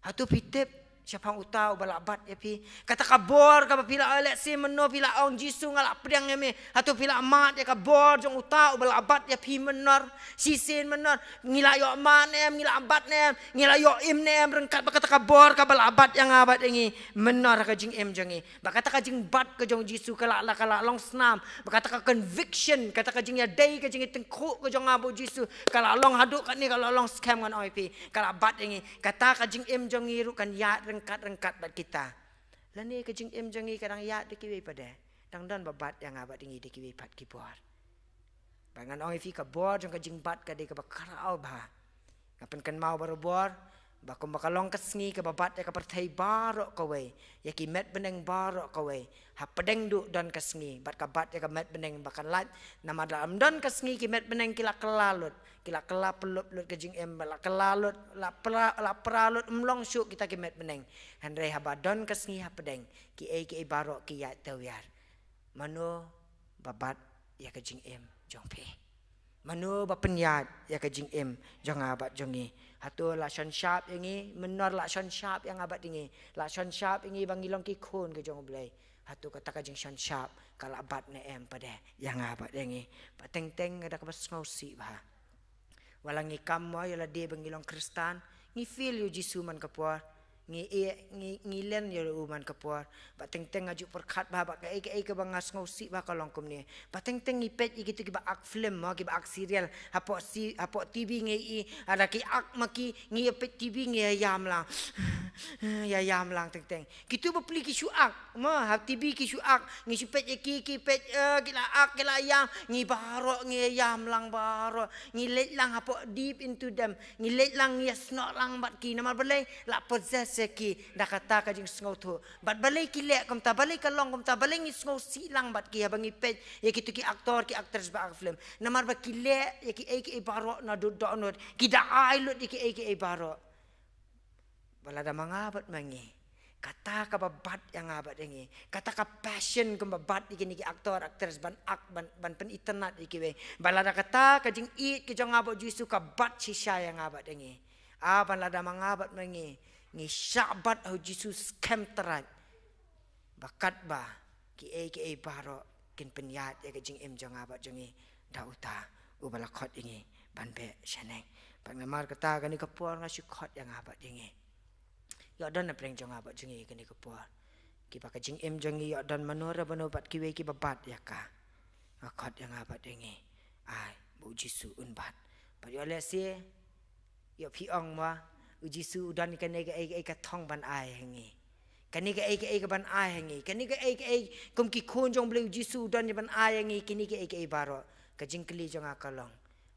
Hato phi tip shaphang uta uba la bat ïa phi? Kata ka bor kaba phi la, let's say, mynno phi la ong, Jisu, nga la pdiang ïa me. Hato phi la mad ïa ka bor jong uta uba la bat ïa phi mynno? Shisien mynno, ngi la ïoh mad ne em, ngi la bat ne em, ngi la ïoh im ne em ryngkat bad kata ka bor kaba la bat ïa nga bad ïa ngi mynno ha ka jingim jong ngi? Ba kata ka jingbat ka jong u Jisu ka la, la, ka la long snam. Ba kata ka conviction, kata ka jingïadei, ka jingïatyngkhuh ka jong nga bad u Jisu ka la long haduh katne, ka la long skhem, ngan ong ïa phi, ka la bat ïa ngi. Kata ka jingim jong ngi ruh kan ïaid ryngkat ryngkat bad kita. Lane ka jingim jong ngi ka dang ïaid da kiwei pat de? Dang don ba bat ïa nga bad ïa ngi da kiwei pat ki bor? Ba ngan ong ïa phi, ka bor jong ka jingbat ka dei kaba khraw bha. Nga pynkynmaw barabor ba kumba ka long ka sngi kaba bat ïa ka pyrthei baroh kawei, ïa ki met bneng baroh kawei, hapdeng duh don ka sngi bad ka bat ïa ka met bneng ba kan lait. Namar lada ym don ka sngi, ki met bneng ki la kylla lut, ki la kylla pynlup lut ka jingim, ba la kylla lut, la pra, la pra lut, ym long shuh kita ki met bneng. Hynrei haba don ka sngi hapdeng, kiei kiei baroh ki ïaid tawiar. Mano ba bat ïa ka jingim jong phi? Mano ba pynïaid ïa ka jingim jong nga bad jong ngi? Hato la shon shap ïa ngi mynno? La shon shap ïa nga bad ïa ngi? La shon shap ïa ngi ba ngi long ki khun ka jong U Blei? Hato kata ka jingshon shap ka la bat ne em pat de ïa nga bad ïa ngi? Pateng teng, nga da kaba sngewsih bha. Wat la ngi kam mo ïa lade ba ngi long Khristan, ngi feel ïa u Jisu man ka por, ngi, eh, ngi, ngi len ïa u man ka por. Bad teng teng nga ju pyrkhat bha ba kaei kaei kaba nga sngewsih bha ka long kumne. Bad teng teng ngi peit ïa kito kiba act film mo, kiba act serial. Hapoh si, hapoh T V ngi i, lada ki act ma ki, ngi ïa peit T V ngi ïa ïam lang. Ïa ïam lang teng teng. Kito bapli ki shu act mo, ha T V ki shu act, ngi shu peit ïa ki, ki peit, eh, ki la act, ki la ïam, ngi baroh ngi ïa ïam lang baroh. Ngi leit lang hapoh deep into them. Ngi leit lang, ngi ïa snoh lang bad ki. Namar balei? La possess ïa ki da kata ka jingsngewthuh. Bad balei ki leh kumta, balei ka long kumta, balei ngi sngewsih lang bad ki haba ngi peit ïa kito ki actor, ki actress ba act film? Namar ba ki leh ïa kiei kiei baroh naduh dohnud. Ki da ai lut ïa kiei kiei baroh. Ba lada ma nga bad ma ngi, kata kaba bat ïa nga bad ïa ngi, kata ka passion kumba bat ïa kine ki actor, actress ban act, ban, ban pynitynnad ïa kiwei, ba lada kata ka jingïeit ka jong nga bad u Jisu ka bat shisha ïa nga bad ïa ngi, ah, ba lada ma nga bad ma ngi, ngi shah bat ha u Jisu skhem trai, ba katba kiei kiei baroh kin pynïaid ïa ka jingim jong nga bad jong ngi da uta uba la khot ïa ngi ban beh shaneng. Bad namar kata kane ka por nga shu khot ïa nga bad ïa ngi. Ïoh don na pdeng jong nga bad jong ngi kane ka por. Kiba ka jingim jong ngi ïoh don mano re mano bad kiwei kiba bat ïa ka. Nga khot ïa nga bad ïa ngi. Ai, ba u Jisu un bat. Bad ïoh lehse, ïoh phi ong ma, u Jisu u don kane kaei kaei ka thong ban ai ha ngi. Kane kaei kaei ka ban ai ha ngi. Kane kaei kaei kum ki khun jong U Blei u Jisu u don ban ai ha ngi. Kane kaei kaei baroh. Ka jingkylli jong nga ka long,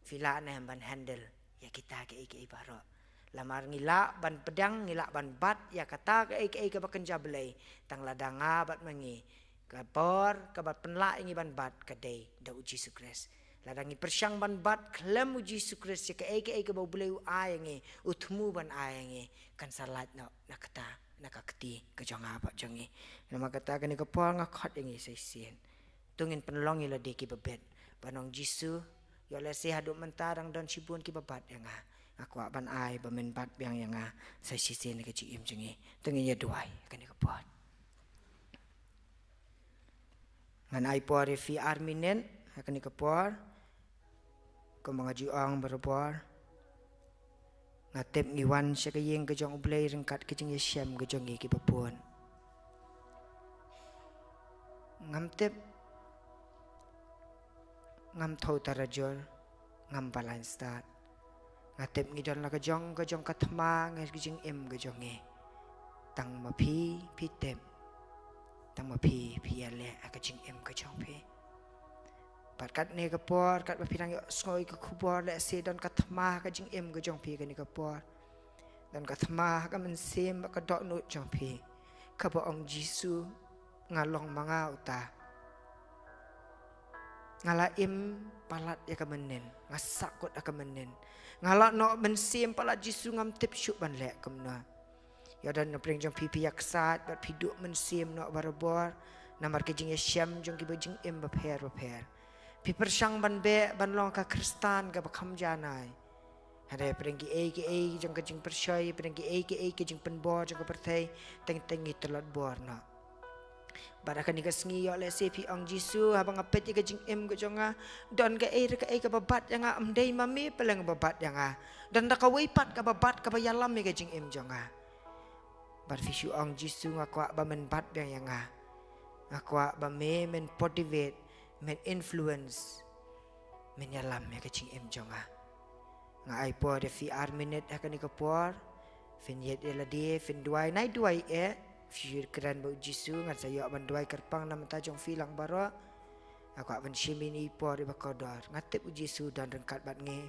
phi lah ne em ban handle ïa kita kaei kaei baroh? Lamar ngi lah ban pdiang, ngi lah ban bat ïa kata kaei kaei kaba kynja Blei. Tang lada nga bad ma ngi, ka bor kaba pynlah ïa ngi ban bat ka dei da u Jisu Khrist. Lada ngi pyrshang ban bat khlem u Jisu Khrist ïa kaei kaei kaba u Blei u ai ïa ngi, u thmu ban ai ïa ngi, kan sa lait noh na kata, na ka kti ka jong nga bad jong ngi. Namar kata kane ka por nga khot ïa ngi sa shisien. To ngin pynlong ïa lade kiba bit. Ban ong Jisu, ïoh lehse haduh mynta dang don shibun kiba bat ïa nga. Nga kwah ban ai ba men bat biang ïa nga sa shisien ha ka jingim jong ngi. To ngin ïa duwai ha kane ka por. Ngan ai por ïa phi ar minit ha kane ka por. Kumba nga ju ong barabor, nga tip ngi wan sha ka ïing ka jong U Blei ryngkat ka jingïashem ka jong ngi kiba bun. Ngam tip, ngam thew tarajur, ngam balang stad. Nga tip ngi don la ka jong ka jong ka thma ha ka jingim ka jong ngi. Tang ma phi phi tip, tang ma phi phi ïaleh ha ka jingim ka jong phi. Bad katne ka por, katba phi dang ïohsngew ïa ka khubor, lehse don ka thma ha ka jingim ka jong phi kane ka por. Don ka thma ha ka mynsiem bad ka dohnud jong phi, kaba ong Jisu, nga long ma nga uta. Nga la im palat ïa ka mynnin, nga sahkut ïa ka mynnin. Nga la noh mynsiem palat Jisu, ngam tip shuh ban leh kumno. Ïa don na pdeng jong phi phi ïaksaid bad phi duh mynsiem noh barabor namar ka jingïashem jong kiba jingim bapher bapher. Phi pyrshang ban beh ban long ka Khristan kaba kham janai. Hynrei pdeng kiei kiei jong ka jingpyrshah, pdeng kiei kiei ka jingpynbor jong ka pyrthei, teng teng ngi tlot bor noh. Bad ha kane ka sngi ïoh lehse phi ong Jisu, haba nga peit ïa ka jingim ka jong nga, don kaei re kaei kaba bat ïa nga, ym dei ma me pyleng ba bat ïa nga. Don da kawei pat kaba bat kaba ïalam ïa ka jingim jong nga. Bad phi shu ong Jisu, nga kwah ba men bat biang ïa nga. Nga kwah ba me men motivate, men influence, men ïalam ïa ka jingim jong nga. Nga ai por ïa phi ar minit ha kane ka por. Phin ïeit ïa lade, phin duwai, nai duwai eh. Phi kren bad u Jisu, ngan sa ïoh ban duwai kyrpang na bynta jong phi lang baroh. Nga kwah ban shim ïa ine i por iba kordor. Nga tip u Jisu don ryngkat bad ngi.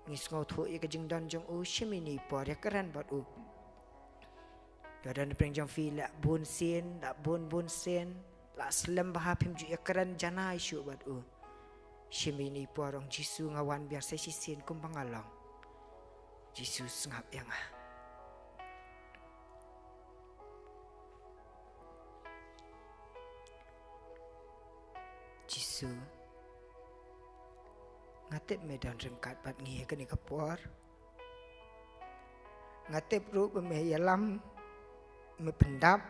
Ngi sngewthuh ïa ka jingdon jong u, shim ïa ine i por ïakren bad u. Ïa don na pdeng jong phi la bun sien, la bun bun sien, la slem bha phim ju ïakren janai shuh bad u. Shim ïa ine i por, ong Jisu, nga wan biang sa shisien kumba nga long. Jisu, sngap ïa nga. Jisu, nga tip me don ryngkat bad ngi ha kane ka por. Nga tip ruh ba me ïalam, me pyndap.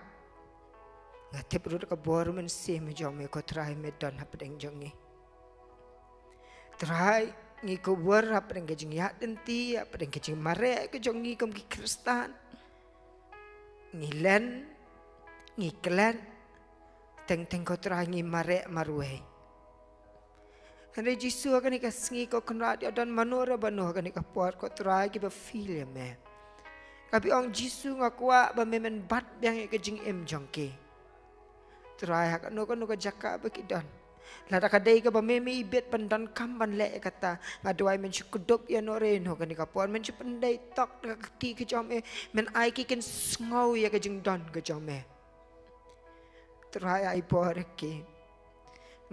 Nga tip ruh da ka bor mynsiem jong me, ko Trai, me don hapdeng jong ngi. Trai, ngi kubur hapdeng ka jingïaid lynti, hapdeng ka jingmareh ka jong ngi kum ki Khristan. Ngi len, ngi klet, teng teng ko Trai ngi mareh marwei. Hynrei Jisu, ha kane ka sngi ko Kynrad, ïa don mano re mano ha kane ka por ko Trai kiba fail ïa me. Kaba ong Jisu, nga kwah ba me men bat biang ïa ka jingim jong ki. Trai, ha kano kano ka jaka ba ki don, lada ka dei kaba me me ibit ban donkam ban leh ïa kata, nga duwai men shu kdup ïa no re no kane ka por, men shu pyndait tok da ka kti ka jong me, men ai ki kin sngew ïa ka jingdon ka jong me. Trai, ai bor ïa ki.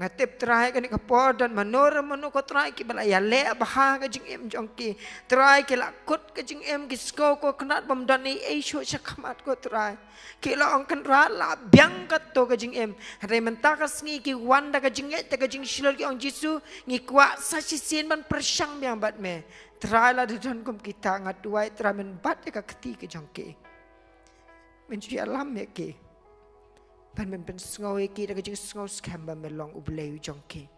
Nga tip Trai kane ka por don mano re mano ko Trai kiba la ïaleh bha ka jingim jong ki. Trai, ki la kut ka jingim, ki sngew ko Kynrad bym don ei ei shuh sha khmat ko Trai. Ki la ong Kynrad la biang katto ka jingim. Hynrei mynta ka sngi ki wan da ka jingngeit, da ka jingshlur, ki ong Jisu, ngi kwah sa shisien ban pyrshang biang bad me. Trai, lada don kum kita nga duwai Trai men bat ïa ka kti ka jong ki. Men shu ïalam ïa ki. Ban men pynsngew ïa ki da ka jingsngew skhem ba me long U Blei u jong ki.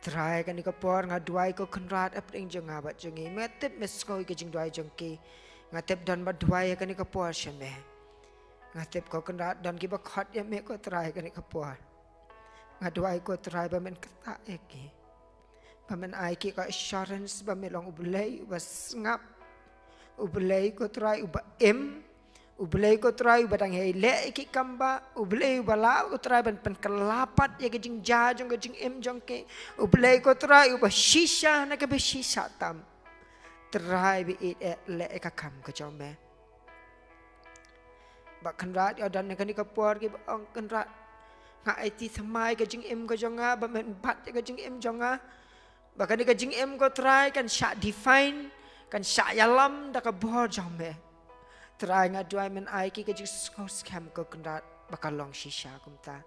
Trai, kane ka por nga duwai ko Kynrad hapdeng jong nga bad jong ngi. Nga tip me sngew ïa ka jingduwai jong ki. Nga tip don ba duwai ïa kane ka por sha me. Nga tip ko Kynrad don ki ba khot ïa me ko Trai kane ka por. Nga duwai ko Trai ba men kyrta ïa ki. Ba men ai ki ka assurance ba me long U Blei uba sngap. U Blei ko Trai uba im. U Blei ko Trai uba dang ïai leh ïa ki kam ba. U Blei uba lah ko Trai ban pynkylla pat ïa ka jingjia jong ka jingim jong ki. U Blei ko Trai uba shisha na kaba shisha tam. Trai ba ïeit eh leh ïa ka kam ka jong me. Ba Kynrad ïa don ïa kane ka por ki ba ong Kynrad, nga aiti thymmai ka jingim ka jong nga, ba men bat ïa ka jingim jong nga. Ba kane ka jingim ko Trai kan shah define, kan shah ïalam da ka bor jong me. Trai, nga duwai men ai ki ka jingsngew skhem ko Kynrad ba ka long shisha kumta.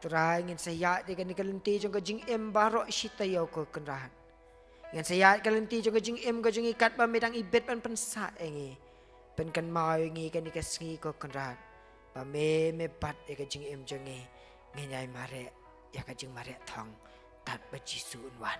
Trai, ngin sa ïaid ïa kane ka lynti jong ka jingim baroh shi taïew ko Kynrad. Ngin sa ïaid ka lynti jong ka jingim ka jong ngi katba me dang ibit ban pynsah ïa ngi. Pynkynmaw ïa ngi kane ka sngi ko Kynrad ba me, me bat ïa ka jingim jong ngi. Ngin ïai mareh ïa ka jingmareh thong tad ba Jisu un wan.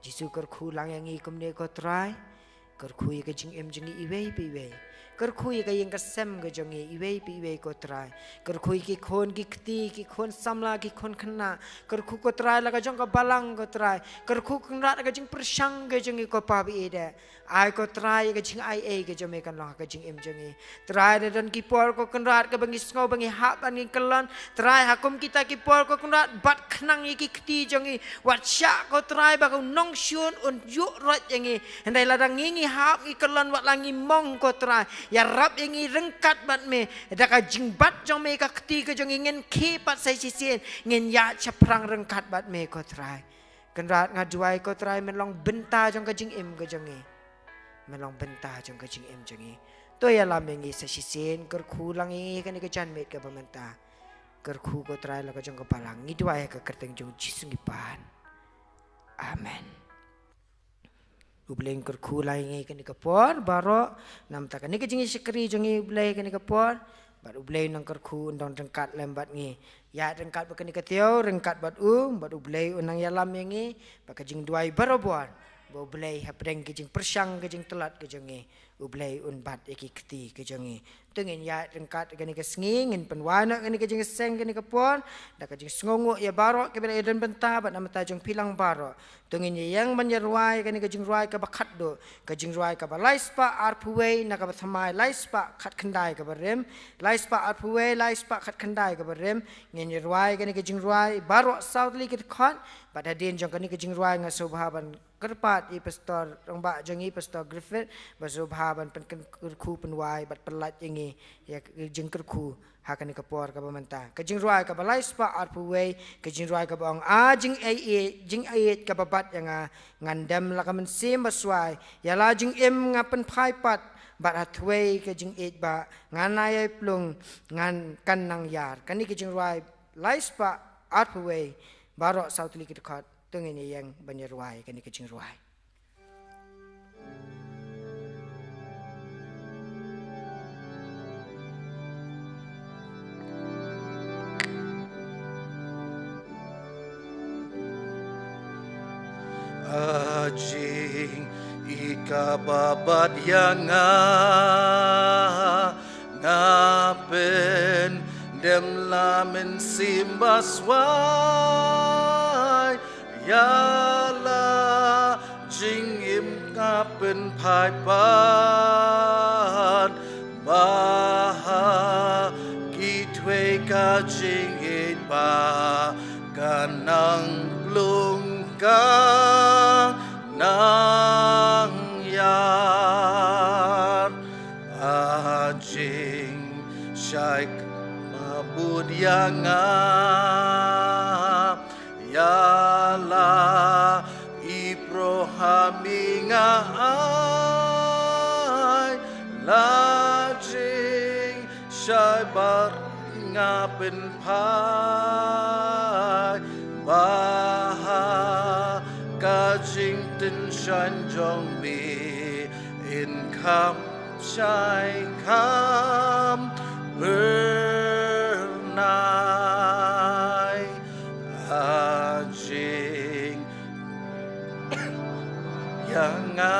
Jisu, kyrkhu lang ïa ngi kumne ko Trai. Kyrkhu ïa ka jingim jong ngi iwei pa iwei. Kyrkhu ïa ka ïing ka sem ka jong ngi iwei pa iwei ko Trai. Kyrkhu ïa ki khun ki kti, ki khun samla, ki khun khynnah. Kyrkhu ko Trai la ka jong ka balang ko Trai. Kyrkhu Kynrad la ka jingpyrshang ka jong ngi ko Pa ba ïeit eh. Ai ko Trai ïa ka jingai ei ka jong me kan long ha ka jingim jong ngi. Trai, da don ki por ko Kynrad kaba ngi sngew ba ngi hap ban ngi kyllon. Trai, ha kum kita ki por ko Kynrad, bat khnang ïa ki kti jong ngi. Wat shah ko Trai ba ko nongshun un ïuh roit ïa ngi. Hynrei lada ngi ngi hap ngi kyllon, wat la ngi mong ko Trai, ïarap ïa ngi, ryngkat bad me. Da ka jingbat jong me ka kti ka jong ngi, ngin khie pat sa shisien, ngin ïaid shaphrang ryngkat bad me ko Trai. Kynrad, nga duwai ko Trai, men long bynta jong ka jingim ka jong ngi. Men long bynta jong ka jingim jong ngi. To ïalam ïa ngi sa shisien, kyrkhu lang ïa ngi kane ka janmiet kaba mynta. Kyrkhu ko Trai la ka jong ka balang. Ngi duwai ha ka kyrteng jong Jisu ngi pan. Amen. U Blei un kyrkhu lang ïa ngi kane ka por baroh. Namar kane ka jingïashakri jong ngi U Blei kane ka por. Bad U Blei un nang kyrkhu, un don ryngkat lem bad ngi. Ïaid ryngkat bad kane ka taïew ryngkat bad u, bad U Blei un nang ïalam ïa ngi bad ka jingduwai barabor. Ba U Blei hapdeng ka jingpyrshang, ka jingtlot ka jong ngi, U Blei un bat ïa ki kti ka jong ngi. To ngin ïaid ryngkat kane ka sngi, ngin pynwai noh kane ka jingïaseng kane ka por da ka jingsngewnguh ïa baroh kiba la ïadon bynta bad namar jong phi lang baroh. To ngin ïeng ban ïarwai kane ka jingrwai kaba khatduh, ka jingrwai kaba laispah arphew wei na kaba thymmai laispah khatkhyndai kaba rim, laispah arphew wei laispah khatkhyndai kaba rim. Ngin ïarwai kane ka jingrwai baroh saw tylli ki dkhot. Bad hadien jong kane ka jingrwai nga sngewbha ban kyrpad ïa i Pastor Rangbah jong ngi, Pastor Griffith, ba sngewbha ban pynkyrkhu pynwai bad pynlait ïa ngi ïa ka jingkyrkhu ha kane ka por kaba mynta. Ka jingrwai kaba laispah arphew wei, ka jingrwai kaba ong, A jingaieit, jingaieit kaba bat ïa nga, ngan dem la ka mynsiem baswai, ïa la jingim nga pynphai pat, bad ha thwei ka jingïeit ba ngan ai plung, ngan kan nang ïar. Kane ka jingrwai laispah arphew wei, baroh saw tylli ki dkhot. To ngin ïeng ban ïarwai kane ka jingrwai. A jingïeit kaba bat ïa nga, nga pyndem la mynsiem baswai, ïa la jingim nga pynphai pat, ba ha ki thwei ka jingïeit ba kan nang plung, kan nang ïar. A jingshai kaba bud ïa nga, ïa la i Abraham i nga ai, la jingshai ba nga pynphai, ba ha ka jingtynshai jong me in kham Shai kham bernai a jing ïa nga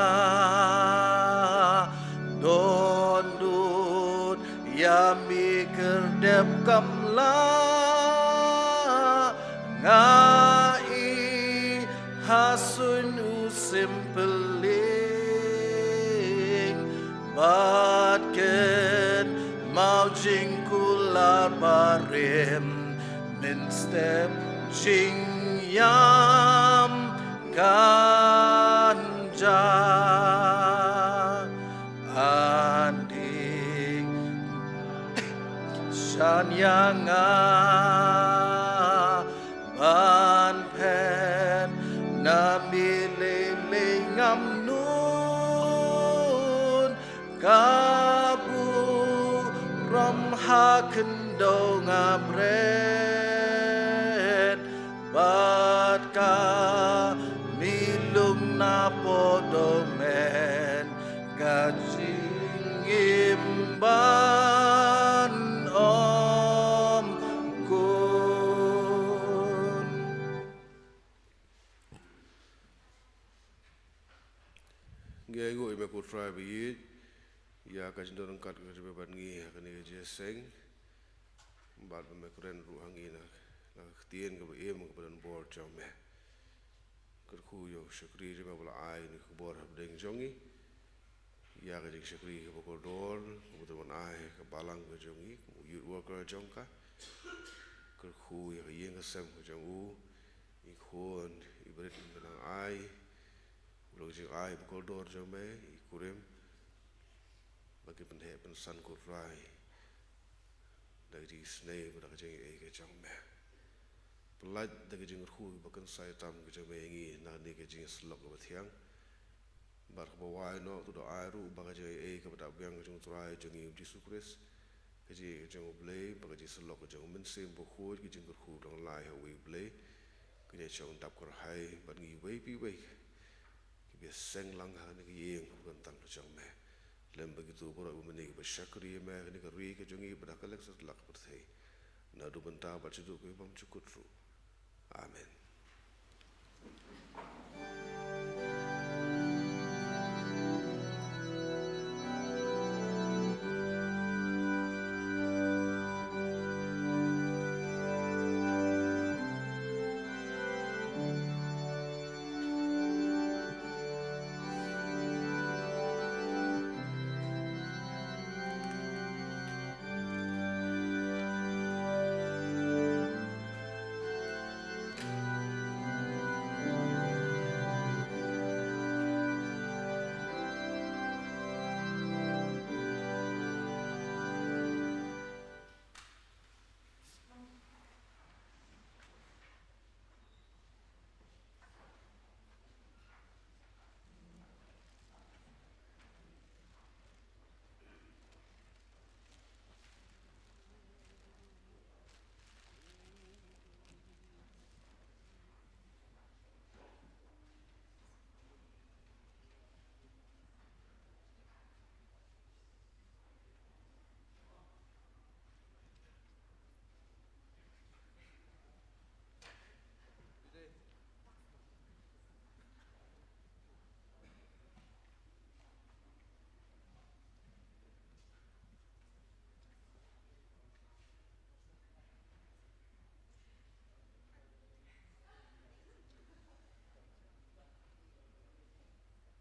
don dud ïa mi kyrdep kam lah nga i ha suiñ u sympyling bad kynmaw jingkular barim mynstep jingïam kan jia. An ding shan ïa nga ban phet na mi lei lei ngam nun ka burom ha khyndew nga bret bad ka mi lung na podomen ka jingim ban ym kun. Ngi ainguh ïa me ko Trai ba ïeit ïa ka jingdon ryngkat ka jong me bad ngi ha kane ka jingïaseng bad ba me kren ruh ha ngi na, na ka ktien kaba im kaba don bor jong me. Kyrkhu ïa u shakri jong me ba la ai ïa kane ka bor hapdeng jong ngi ïa ka jingshakri kaba kordor kaba te ban ai ha ka balang ka jong ngi kum u youth worker jong ka. Kyrkhu ïa ka ïing ka sem ka jong u, i khun i barit i nang ai, u long jingai ba kordor jong me, i kurim ba ki pynheh pynsan ko Trai da ka jingisynei bad da ka jingaiei ka jong me. Pyllait da ka jingkyrkhu ba kynsai tam ka jong me ïa ngi na kane ka jingïasyllok kaba thiang. Bad kaba wai noh to da ai ruh ba ka jingaiei kaba da biang ka jong u Trai jong ngi u Jisu Khrist, ka jingaiei ka jong u Blei bad ka jingïasyllok ka jong u Mynsiem Bakhuid, ka jingkyrkhu ba dang lai ha uwei u Blei, ka jingshong dap kyrhai bad ngi iwei pa iwei kiba ïaseng lang ha kane ka ïing kaba kyntang ka jong me. Lem bad kito baroh kiba mane kiba shakri ïa me ha kane ka ri ka jong ngi bad ha ka leit ka satlak ka pyrthei, naduh mynta bad shaduh ki bymjukut ruh. Amen.